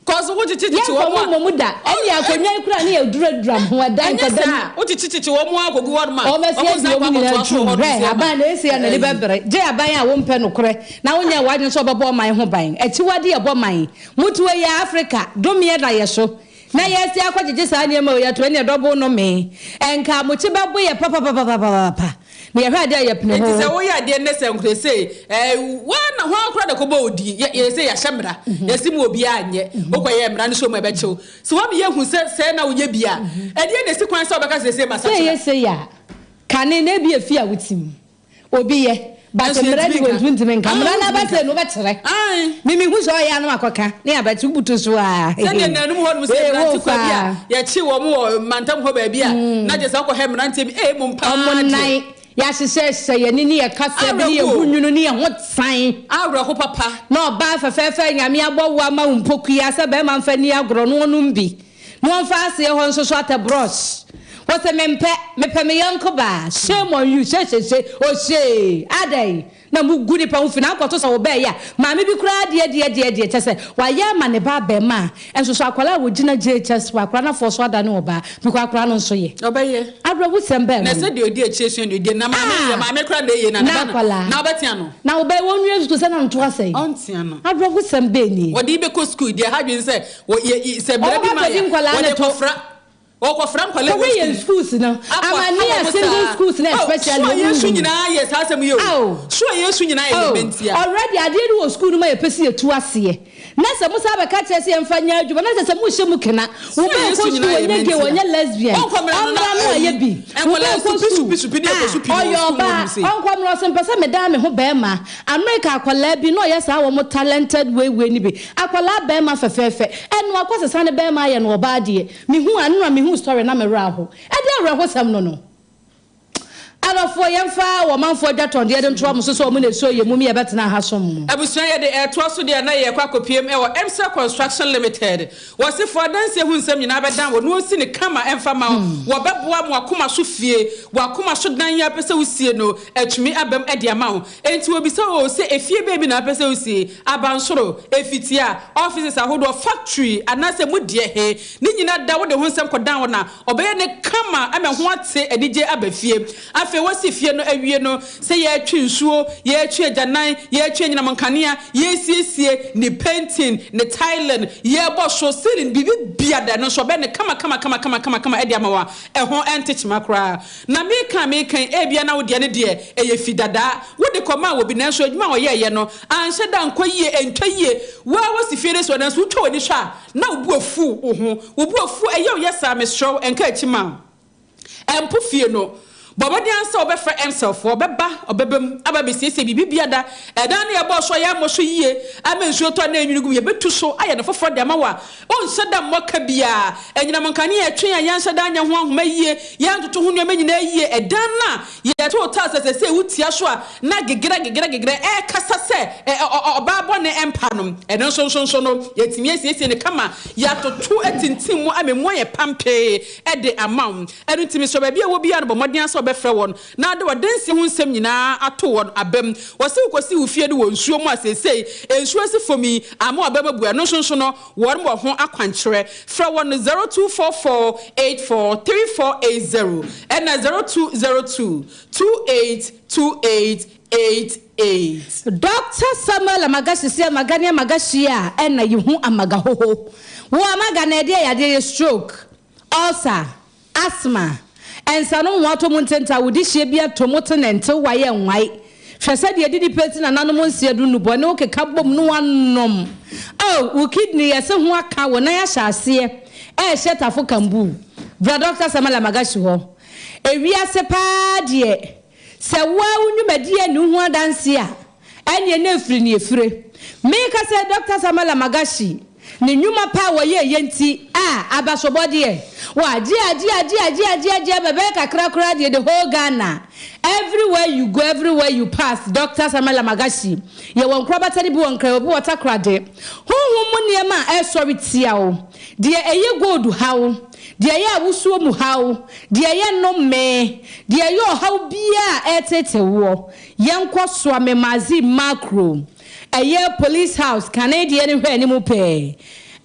Cause wo kyekye kyekye Yɛmfa wɔn mo a. mmɔ mu da. Ɛne akonnwa yi koraa ne yɛduradura ho, ɛdan Ɛnyɛ kɔda mu. saa, wo kyekye kyekye wɔn a kɔgu hɔ nom a, Wɔn wɔn bɛsi nsa adi akɔ wɔn nyinaa akɔtoa so wɔ turum. hɔ nom Hwɛ, sɛ aban na esi a n'ani ɛyi. bɛbere. Gye aban a wompɛ nokorɛ na wonyɛɛ w'adwene sɛ wobɛbɔ ɔman ho ban. Akyiwade ɛbɔ man. Mote wei a, Africa, domeɛ da yɛ so. Na yɛasi akɔgyegye saa nneɛma wei ato ɛneɛ dɔbo nnome. Ɛnka mokye bɛbo yɛ papapapapapa. Na yɛhwɛ adeɛ a yɛpene Enti ho. sɛ woyɛ adeɛ nnɛ sɛ nkorɛ sei ɛɛ woa na hwan koraa na ɛkɔbɔ wo din? Yɛ yɛ sɛ yɛahyɛ mmara, yɛse mu obiara nyɛ, wokɔyɛ mmara no so mu a ɛbɛkye wo. Sɛ woama yɛahu sɛ sɛɛ na woyɛ bi a, ɛdeɛn na ɛsi kwan sɛ wobɛka sɛ seesei Sɛ masakyera? ɛyɛ sei a, kane na ebia efie a wote mu, obi yɛ, but Nanso mmara yɛntumi ni nka. wɔntumi ntumi nka. Ah, Mmara no wontumi aba nka. sei no wobɛkyerɛ. Ae. Me mehu sɛ ɔyɛ a na makɔka ne yɛabɛkye, wobutu so a, Sɛdeɛ hehe. nnanom hɔ nom sɛ Ee, mmerante wo kwa bi a faa. yɛkye wɔn wɔ mantam hɔ baabi a, na kyerɛ sɛ wokɔhwɛ mmeranteɛ bi, ee mmom paa Ɔmo deɛ. nan, yɛahyehyɛ hyɛ yɛn ani ne yɛn kasa bi ne yɛn ho Awerɛhoɔ. nwunu ne yɛn ho tan. Awerɛho papa. Na ɔbaa fɛfɛɛfɛ a Nyame abɔ wo ama wo mpokua sɛ bɛrima mfa nni agorɔ na ɔnom bi na ɔmfa aseɛ hɔ nso so atɛ brush. Wose mempɛ, mepɛ me yɔnko baa. Shame on you, sheshehe, oshee, adɛn? Na mo gu nipa ho fi na akɔto sɛ wo bɛɛyɛ a maame bi koraa deɛ deɛ deɛ deɛ kyɛ sɛ wayɛ ama ne ba abɛɛmaa nso so akwadaa a wɔgyina JHS hɔ akwadaa no afɔ so adane ɔbaa because akwadaa no nso yɛ Ɔbɛyɛ. awerɛhosɛm bɛɛ Na no sɛ deɛ ɔdi akyire sua deɛ ɔdi na maame Ah! deɛ maame koraa na eye na ne Na ba no akwadaa. na ɔbɛtea no. Na wo bɛyɛ wɔn nwie sukuu sɛ na nto asɛe. Ɔntea no. Awerɛhosɛm bɛɛ nie. Wɔde bɛkɔ sukuu deɛ ha dwen sɛ wɔ yɛ y sɛ bra bi Ɔmo ma akɔdi yɛ nkwadaa wɔde no to. kɔfra wɔkɔfra nkwadaa Kɔhwɛ wɔ yɛn sukuu. schools no. Akɔ Amane ha a wɔn single saa. schools no Oh, especially so a ɔmo Yesu nhu. nyinaa yɛ saa asɛm yi o. Ao. So a Yesu nyinaa yɛ Oh, yɛn bɛntia. already adeɛ no wɔ school no mu a yɛpɛ sɛ yɛtu aseɛ. Na sɛ mo san bɛka kyerɛ sɛ yɛmfa nyɛ adwuma na kyerɛ sɛ mohyɛ mu kena. So Wo a bɛɛkɔ Yesu school nyinaa yɛ wɔnyɛ gay bɛntia. wɔnyɛ lesbian. Ɔnkɔ mmra no na Ɔmmra no ayi. ayɛ bi. Wo Nkwadaa bɛɛkɔ supi school. supi supi ne ɛkɔ Ah, supi wɔ ɔyɛ school hɔ ɔbaa. nom sei. Ɔnkɔ mmra ɔse mpɛ sɛ medan me ho bɛɛma. America akwadaa bi na ɔyɛ saa wɔn talented wei wei no bi. Akwadaa bɛɛma fɛfɛɛfɛ. Ɛno akɔ sesa ne bɛɛma ayɛ no ɔbaa deɛ. Mehu a nnora mehu story na me werɛ aho. Ɛde awerɛhosɛm no no. Adɔfoɔ yɛmfa wɔ manfoɔ dwatɔndeɛ de ntoa mo so sɛ ɔmo na ɛsuo yɛ mu mi yɛbɛtena ha som mo. Abusua yɛde ɛtoa so deɛ na yɛkɔ akɔpiem ɛwɔ Emsel Construction Limited. Wɔse fo adansie ho nsɛm nyinaa bɛdan wɔ na wɔsi ne kama ɛmfa ma wo. Wɔbɛboa mo akoma so fie, wakoma so dan yi apɛ sɛ wosie no atumi abam ɛde ama wo. Enti wɔbisa wo sɛ efie baabi na apɛ sɛ wosie, abansoro, efitia, offices ahodoɔ, factory anaasɛ mu deɛ he ne nyinaa da wode ho nsɛm kɔdan wɔ na ɔbɛyɛ ne kama ama ho ate anigye aba fie. Afei wɔsi fie no awie no sɛ yɛretwe nsuo, yɛretwe agyanan, yɛretwe anyinam nkanea, yɛresiesie ne painting, ne tiling, yɛrebɔ so ceiling, biribi bia da no nso ɔbɛyɛ ne kama kama kama kama kama kama ɛde ama wa ɛho ɛnte kyema koraa. Na meka meka ebia na wodeɛ ne deɛ ɛyɛ fi dadaa wode kɔma wɔ bi nanso adwuma a ɔyɛɛyɛ no anhyɛ da nkɔ yie ɛntwa yie. Waa wɔsi fie no so nanso wotwa w'ani hwɛ a na wo bu afu wo ho, wo bu afu ɛyɛ wo yɛ saa. Mesrɛ wo ɛnka akyi ma wo ɛmpo fie no bɔbɔden ansa wɔbɛfrɛ Emselfoɔ ɔbɛba ɔbɛba mu aba bɛsiesie biribi bia da ɛdan no yɛbɔɔ so a yɛammɔ so yie ama nsuo tɔ na enwini gu yɛbɛtu so ayɛ no foforɔ de ama wo a ɔnhyɛ da mmɔ ka biara. Anyinam nkanea ɛtwe a yɛnhyɛ da anyɛ ho ahoma yie, yɛntoto ho nneɛma nyinaa yie, ɛdan no a yɛtoo tiles sɛ sɛ wotia so a na gegerɛ gegerɛ gegerɛ ɛrekasa sɛ ɔbaa bɔne ɛmpa no, ɛno nso nso nso no yɛtumi asiesie no kama, yɛatoto atintim mu ama mu ayɛ pampee ɛde ama wo. Ɛno ntimi sɛ baabi a wɔ biara no bɔ mmɔden sɛ wɔbɛfrɛ wɔn na de wɔde nsi ho nsɛm nyinaa ato wɔn abam. Wɔsi wokɔsi wo fie no wɔ nsuo mu a seesei nsuo si fam yi ama wabam abu, ɛno nso nso no wɔn wɔ ho akwankyerɛ. Frɛ wɔn 0244 84 3480 ɛna 0202 28 28 88. Dr. Samuel Amagasi si amaga ne amagasi a ɛna yi ho amaga hoho. Wo amaga na ɛdeɛ yadeɛ yɛ stroke, ulcer, asthma, ɛnsanom ho ato mu ntenta wodi hyia bi ato mu te ne ntew wayɛ nwae. Hwɛ sɛdeɛ didi pɛti na nanom nsia du nubɔ ne wo keka bom no wanom. Oh, wo kidney yɛse ho aka wo nan ahyɛ aseɛ ɛɛhyɛ tafo kambu. Bra Dr. Samuel Amagasi hɔ. Ewiase paa deɛ sɛ wo a wo nnwumadie ne ho adanse a ɛneɛ na efiri ne efire. Meka sɛ Dr. Samuel Amagasi ne nnwuma pa a wɔyɛ yɛ nti a abasobɔdeɛ wagye agye agye agye agye agye bɛbɛyɛ kakra koraa deɛ the whole Ghana, everywhere you go, everywhere you pass, Dr. Samuel Amagasi yɛwɔ nkorabata ne bi wɔ Nkran, obi wɔ Takoradi. Honhom mu nneɛma a ɛsɔre tia wo deɛ ɛyɛ gold haw, deɛ ɛyɛ awosuo mu haw, deɛ ɛyɛ nnome, deɛ ɛyɛ ɔhaw biara a ɛretete woɔ, yɛnkɔ Soame Mazi Macro, ɛyɛ police house kane deɛ ne hwɛ anim pɛɛ.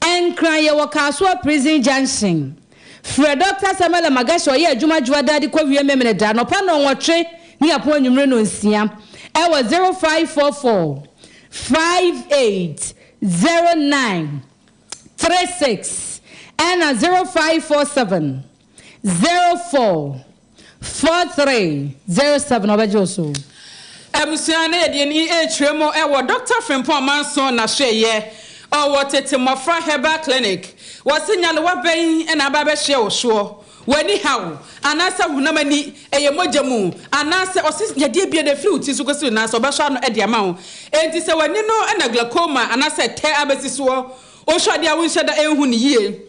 Ɛnkran yɛwɔ Kasoa Prison Junction. Frɛ Dr. Samuel Amagasi ɔyɛ adwuma dwoada de kɔ wie Memene da nɔpa 8:30 ne apɔn anwummere 6:00 ɛwɔ 0544 58 09 36 ɛna 0547 04 43 07. Ɔbɛgye wo so. Abusua no yɛde ani ɛrekyerɛ mu ɛwɔ Dr. Frimpong Manso n'ahwɛyɛ ɔwɔ Tete Mmɔfra Herbal Clinic. Wɔsi nyalewa bɛn ɛna aba abɛhyia wɔ soɔ, w'ani haw anaasɛ honam ani ɛyɛ mogya mu anaasɛ ɔsi yadeɛ bia de firi wo ti so kɔsi wo nan so ɔbɛsɔ ano ɛde ama wo. Enti sɛ w'ani no ɛna glaucoma anaasɛ tɛ abɛsi soɔ, wohwɛ adeɛ a wonhyɛ da ɛnhu ne yie,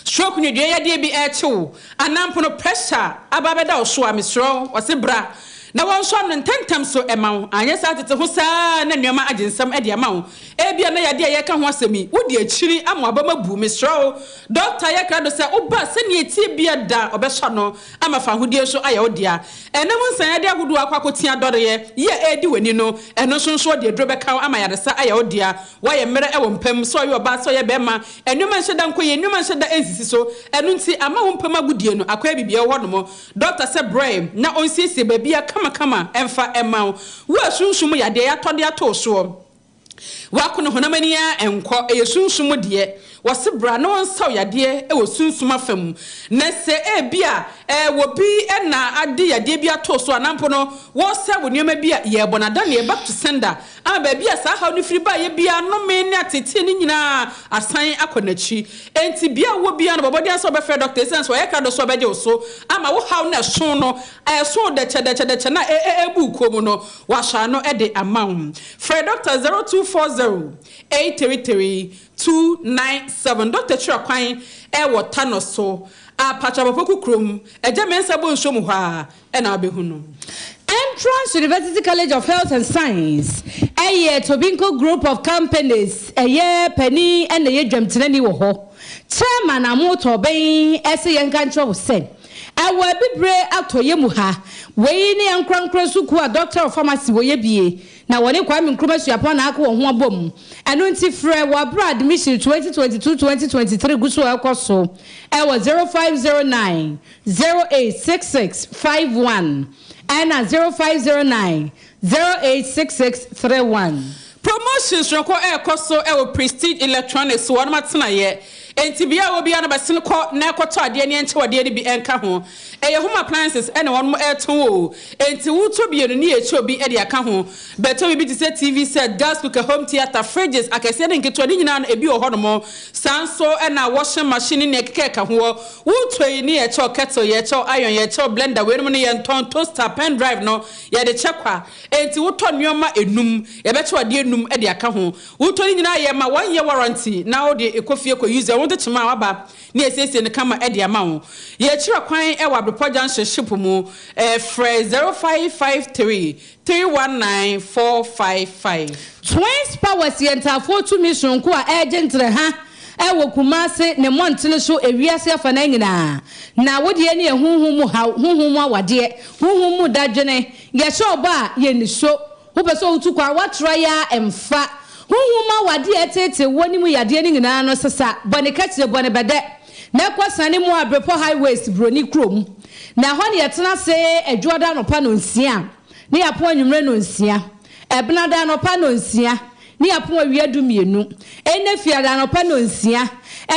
stroke nwedua yadeɛ bi ɛrekyew anaa mpono pressure aba abɛda wo so a, mesrɛ wo ɔse bra. Na wɔnsɔ ano ntɛmntɛm so mma wo, anyɛ saa tete ho saa na nneɛma agye nsam de ama wo. Ebia na yadeɛ a yɛreka ho asɛm yi, wodi akyiri ama w'abam abu. Mesrɛ wo, dɔkta yɛ krado sɛ woba a, sɛnea ɛteɛ biara da a, ɔbɛsɔ ano ama fawohodie nso ayɛ wo dea. Ɛnna mu nsanyadeɛ ahodoɔ akɔ akɔtia dɔreɛ yi a ɛredi w'ani no, ɛno nso nso wɔde aduro bɛka wo ama ayaresa ayɛ wo dea. Woayɛ mmerɛ wɔ mpa mu, sɛ ɔyɛ ɔbaa, sɛ ɔyɛ barima, nneɛma nhyɛ da nkɔ yie, nneɛma nhyɛ da nsisi so, ɛno nti ama wo mpa mu agodie no akɔyɛ biribi wɔ hɔnom. Dɔkta sɛ brɛ na ɔnsiesie baabiara kamakama mfa mma wo. Wo a sunsum mu yadeɛ yɛatɔ de ato wo soɔ, woako no honam ani ara ɛnkɔ, ɛyɛ sunsum mu deɛ. Wɔse bra na wɔnsa wo yadeɛ wɔ sunsum afa mu. Na sɛ ebia obi na ade yadeɛ bi ato wo so anaa mpo no wɔresɛe wo nneɛma bi a, yɛrebɔ no adaneɛ, back to sender, ama baabi a saa haw no firi baeɛ biara, nnome ne ateetee no nyinaa asan akɔ n'akyi. Enti bea a wowɔ biara no, bɔ mmɔden ara sɛ wobɛfrɛ dɔkta esiane sɛ ɔyɛ krado sɛ ɔbɛgye wo so ama wo haw no a ɛso no, a ɛso dɛkyɛdɛkyɛdɛkyɛ no a ɛrebu wo kɔn mu no, wasɔ ano de ama wo. Frɛ dɔkta 0240 833 297. Dɔkta kyerɛ kwan wɔ Tano so, Apatrapɔpɔku kurom, Agya Mensah Bonsuo mu hɔ ara. na wobɛhu no. Entrance University College of Health and Science yɛ Tobinco Group of Companies ɛyɛ panin na ɛyɛ dwamtenani wɔ hɔ. Chairman Amoh Torben se yɛnka nkyerɛ wo sɛ ɛwɔ Abibire atɔeɛ mu ha. Wei ne ankorankorɛ sukuu a Doctor of Pharmacy wɔ yɛ bie na wɔne Kwame Nkrumah Suapɔn na aka wɔn ho abom. Ɛno nti frɛ wɔ aberɛ a admission 2022-2023 gu so rekɔ so wɔ 0509 086651 ɛna 0509 086631. Promotion soronko ɛrekɔ so wɔ Prestige Electronics wɔnom atenaeɛ enti bea a wɔ biara no bɛsene kɔ na ɛkɔtɔ adeɛ ne ɛnkyɛ adeɛ no bi ɛnka ho. Ɛyɛ home appliances ɛna wɔnom ɛretɔn o enti wotɔ bienu ne yɛkyɛ obi de aka ho. Bɛtɔ biribi te sɛ TV set, gas cooker, home theatre, fridges akɛseɛ ne nketewa ne nyinaa no ebi wɔ hɔnom. Saa nso na washing machine ne nea ɛkeka ɛka hoɔ. Wotɔ yi ne yɛkyɛw kettle, yɛkyɛw iron, yɛkyɛw blender, weinom no yɛntɔn, toaster, pen drive no yɛde kyɛ kwa. Enti wotɔ nnoɔma enum, yɛbɛkyɛw adeɛ enum de aka ho. Wotɔ ne nyinaa a yɛma one year warranty na wode kɔ fie kɔ use a wo ntekyema a waba ne yɛasiesie no kama de ama wo. Yɛkyerɛ kwan wɔ Abrepɔ Junction ship mu, frɛ 0553 319 455. Twins Powers yɛ ntaafoɔ tumi sononko a ɛregye ntrɛha wɔ Kumasi ne mmɔntene so ewiase afanaa nyinaa. Na wo deɛ ne yɛ honhom mu haw, honhom mu awadeɛ, honhom mu dadwene, yɛhyɛ ɔbɔ a yɛnni so, wopɛ sɛ wotu kwan, woatra yɛ a ɛmfa. Honhom mu awadeɛ a ɛteetee woɔ ne mu yadeɛ no nyinaa no sesa bɔne kakyire, bɔne bɛdɛ, na kɔ sane mu Abrepɔ Highways Buroni kurom. Na ɛhɔ ne yɛtena ase Adwoada anɔpa nonsia. Ne yɛapɔn anwummerɛ nnɔnsia, Ɛbenada anɔpa nnɔnsia, ne yɛapɔn awia dumienu, Ɛnnɛ Fiada anɔpa nnɔnsia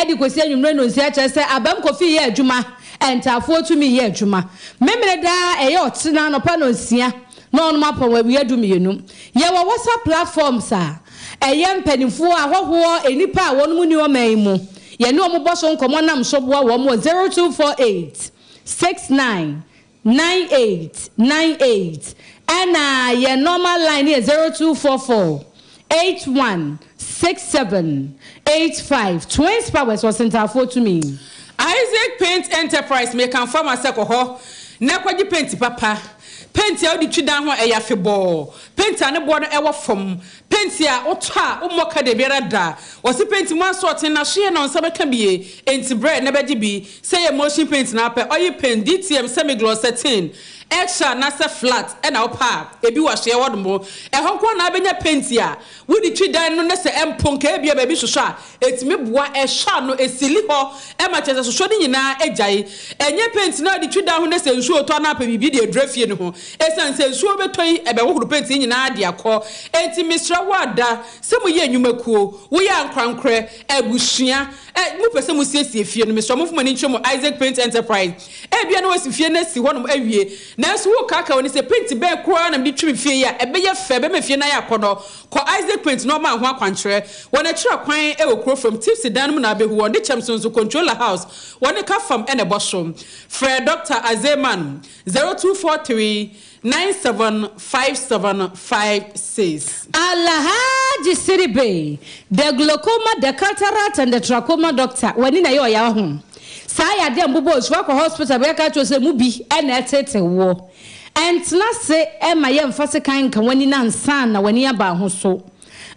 de kɔsi anwummerɛ nnɔnsia kyerɛ sɛ Abam Kofi yɛ adwuma, Ntaafoɔ tumi yɛ adwuma. Memeneda a ɛyɛ ɔkyena anɔpa nnɔnsia na wɔnom apɔn awia dumienu. Yɛwɔ WhatsApp platforms a ɛyɛ mpanimfoɔ, ahɔhoɔ, nnipa a wɔnom nni ɔman yi mu. Yɛne wɔn bɔ so nkɔmmɔ nam so boa wɔn wɔ 0248 69 9898 ɛna yɛn normal line no yɛ 0244 81 67 85 Twins Powers wɔ Sentaafoɔ tumi. Isaac Paint Enterprise Mekamfo ama sɛ kɔ hɔ na kɔgye penti papa, penti a wode twi dan ho a ɛyɛ afebɔɔ, penti a ne boɔ no wɔ fam, penti a wotɔ a wommɔ ka dabiara da. Wɔse penti mu asoɔten na so yɛ na wo nsa bɛka bi enti brɛ na bɛgye bi. Sɛ ɛyɛ motion paint na wopɛ, oil paint, DTM, semi-gloss, satin, extra anaasɛ flat na wopɛ a, ebi wɔ asoɛe hɔ nom. Ɛhɔ nko ara na wobɛnya paint a wode twi dan no na sɛ ɛmpo nka ebia baabi sosɔ a, ɛtumi boa, ɛsɔ ano, ɛsili hɔ ma kyerɛ sɛ sosɔ no nyinaa gyae. Ɛnyɛ paint no a wode twi dan ho na sɛ nsuo retɔ anaa apɛ biribi de adura fie no ho. Ɛsiane sɛ nsuo rebɛtɔ yi, ɛbɛhohoro paint no nyinaa de akɔ. Enti mesrɛ wo ada sɛ moyɛ nnwumakuo, woyɛ ankorankorɛ, abusua, Ɛ, mopɛ sɛ mosiesie fie no, mesrɛ mo momfa mo ani nkyerɛ mu Isaac Paint Enterprise. Ebia na wɔasi fie no asi hɔnom awie, nanso worekaakaa w'ani sɛ, 'Penti bɛn koraa na mede twi me fie yi a ɛbɛyɛ fɛ, ɛbɛma fie no ayɛ akɔnnɔ? Kɔ Isaac Paint na wɔma wo ho akwankyerɛ. Wɔn akyiri kwan wɔ kuro fam, Tipsy dan no mu na wobɛhu wɔn, de kyɛm so nso, Controller House, wɔne ka fam na ɛbɔ so. Frɛ Dɔkta Azeman, 0243 975756. Alhaji Siribe, the glaucoma, the cataract and the trachoma doctor, w'ani na ɛyɛ ɔyaw ho. Saa yadeɛ a mbobɔ osu akɔ hospital bɛka akyerɛ wo sɛ mu bi na ɛtete woɔ. Ɛntena ase mma yɛmfa sekan nka w'ani no ansa na w'ani aba ho so.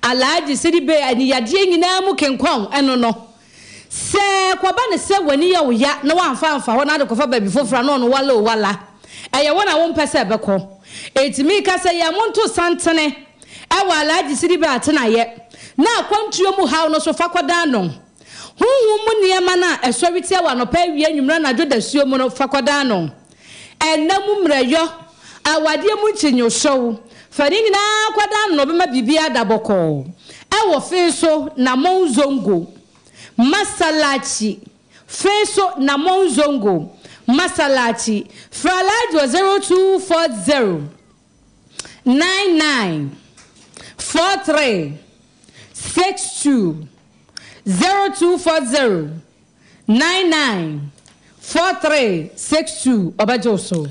Alhaji Sidibe aniyadeɛ nyinaa mu kenkɔn ɛno no. Sɛ ɛkɔba no sɛ w'ani yɛ wo ya na woamfa amfa hɔ na wode kɔfa baabi foforɔ a na ɔno wala o wala. Ɛyɛ wo na wompɛ sɛ ɛbɛkɔ. Enti meka sɛ yɛn monto santene wɔ Alhaji Sidibe atenaeɛ na akwantuo mu haw no so fa kɔdan no. Honhom mu nneɛma no a ɛsɔre tia wo anɔpa, awia, anwummere, anadwo, dasuo mu no fa kɔdan no. Nna mu mmerɛyɔ, awadeɛ mu nkyinyohyew, fa ne nyinaa kɔdan no na ɔbɛma biribiara ada bɔkɔɔ. Ɛwɔ fee so na Monzongo Masalachi Fee so na Monzongo Masalachi Frɛ Alhaji wɔ 0240 99 43 62 0240 99 43 62 ɔbɛgye wo so.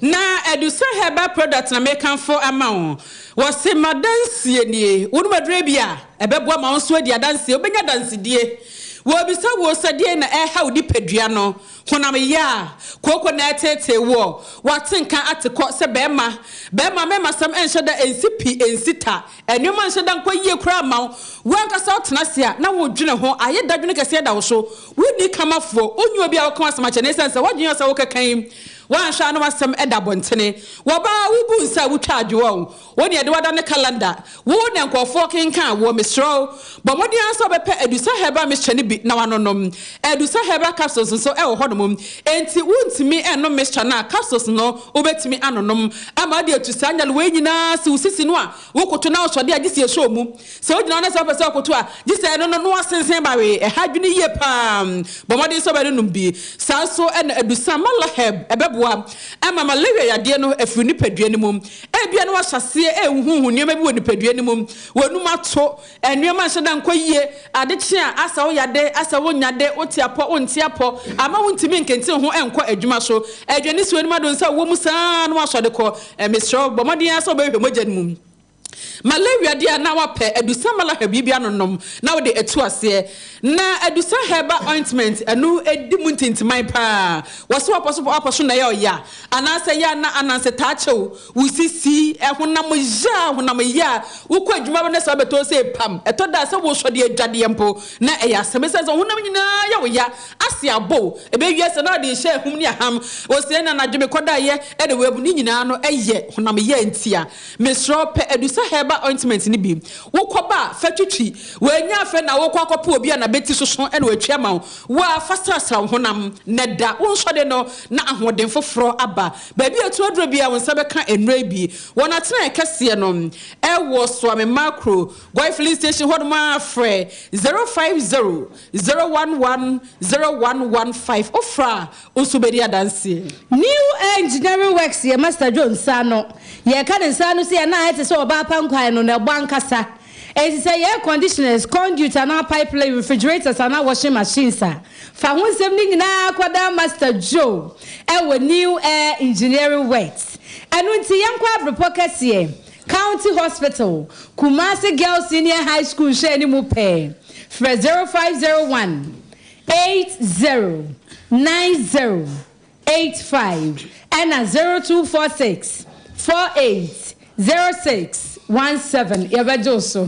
Na Adusa herbal product na mekamfo ama wo. Wɔse m'adansie nie. Wonom aduro bi a, ɛbɛboa ma wo nso adi adanseɛ. Wobɛnya adansedie. Wɔrebisa wo sɛ deɛn na ɛreha wo nipadua no. Honam yea, kooko na ɛreteetee woɔ, woate nka ate kɔ sɛ barima. Barima mɛmasɛm nhyɛ da nsi pi nsi ta. Nneɛma nhyɛ da nkɔ yie koraa mma wo. Wo ankasa wotena ase a, na woredwene ho, ayɛ dadwene kɛseɛ da wo so. Wonni kamafoɔ, wonni obi a woka w'asɛm akyerɛ no ɛsiane sɛ woadwene yɛ sɛ wokeka yi, woanhwɛ a na w'asɛm da abɔntene. Wɔbaa wobu nsa a wotwa adwoa o, wo na yɛde wo adane calendar, wo na nkurɔfoɔ kenkan woɔ. Mesrɛ wo, bɔ mmɔden ara sɛ wobɛpɛ Adusa Herbal Mixture no bi na woanonom. Adusa Herbal Capsules nso wɔ hɔnom, enti wontumi nnom mixture no a, capsules no wobɛtumi anonom ama wode atu saa nyarewa yi nyinaa ase, wo sisi no a Wokoto na wosɔ de a, gye sɛ yɛsɔ mu. Sɛ wogyina hɔ na sɛ wopɛ sɛ wokoto a, gye sɛ ɛno no na woasensen bawee. Ɛha adwene yie pa ara. Bɔ mmɔden sɛ wobɛnonom bi. Saa nso na adusa, malaheb, ɛbɛboa ama malaria yadeɛ no afiri nipadua no mu. Ebia na woahyɛ aseɛ rehuhu nneɛma bi wɔ nipadua no mu. W'anum ato. Nneɛma nhyɛ da nkɔ yie. Ade kye a, asɛ woyɛ ade, asɛ wonyɛ ade, wote apɔ, wonte apɔ, ama wontumi nkenten ho nkɔ adwuma so. Aduane si w'anim ado nsa wɔ mu saa ara na woasɔ de kɔ. Mesrɛ wo, bɔ mmɔden ara sɛ wobɛhwehwɛ mogya no mu. Malaria deɛ a na woapɛ Adusa Malahab yi bi anonom na wode atu aseɛ. Na Adusa Herbal Ointment, ɛno ɛdi mu ntintiman pa ara. Wɔse woapɔ so woapɔ so na ɛyɛ ɔya, anaasɛ ɛyɛ a na ananse taa kyɛ wo, wo sisi, honam ya, honam ya. Wokɔ adwuma ba na sɛ wobɛtɔ sɛ pam, ɛtɔ da a sɛ wosɔ de adwadeɛ mpo na ɛyɛ asɛm. Ɛsiane sɛ honam nyinaa yɛ wo ya, ase abɔ wo, ɛbɛwie sɛ na ɔde rehyɛ ahum ne aham. Ɔsei na anadwo mekɔdaeɛ ɛna wabu ne nyinaa no ɛyɛ honam ya ntia. Mesrɛ wo pɛ Adusa herbal ointment no bi. Wokɔba a fa twitwi. Wannya afei na wokɔ akɔpɛ obi a n'abati soso na watwi ama wo. Wo ara fa srasra wo honam na da wo nsɔde no na ahoɔden foforɔ aba. Baabi a ɛtu aduro biara wo nsa bɛka nnuro yi bi. Wɔn atenaeɛ kɛseɛ no ɛwɔ Suame Makro, Goi Filling Station hɔnom ara frɛ 050 011 0115 wofrɛ a wo nso wobɛdi adanseɛ. New Engineering Works yɛ Master Joe nsa ano. Yɛka ne nsa ano sei a na ayɛ te sɛ ɔbaa pankwae no na ɛbɔ ankasa. Enti sɛ ɛyɛ air conditioners, conduit anaa pipe line, refrigerators anaa washing machines a, fa ho nsɛm no nyinaa kɔdan Master Joe wɔ New Air Engineering Works. Ɛno nti yɛnkɔ Abrepɔ Kɛseɛ, County Hospital, Kumasi Girls Senior High School nhwɛanimu pɛɛ. Frɛ 0501 80 90 85 ɛna 0246 48 06 17 yɛbɛgye wo so.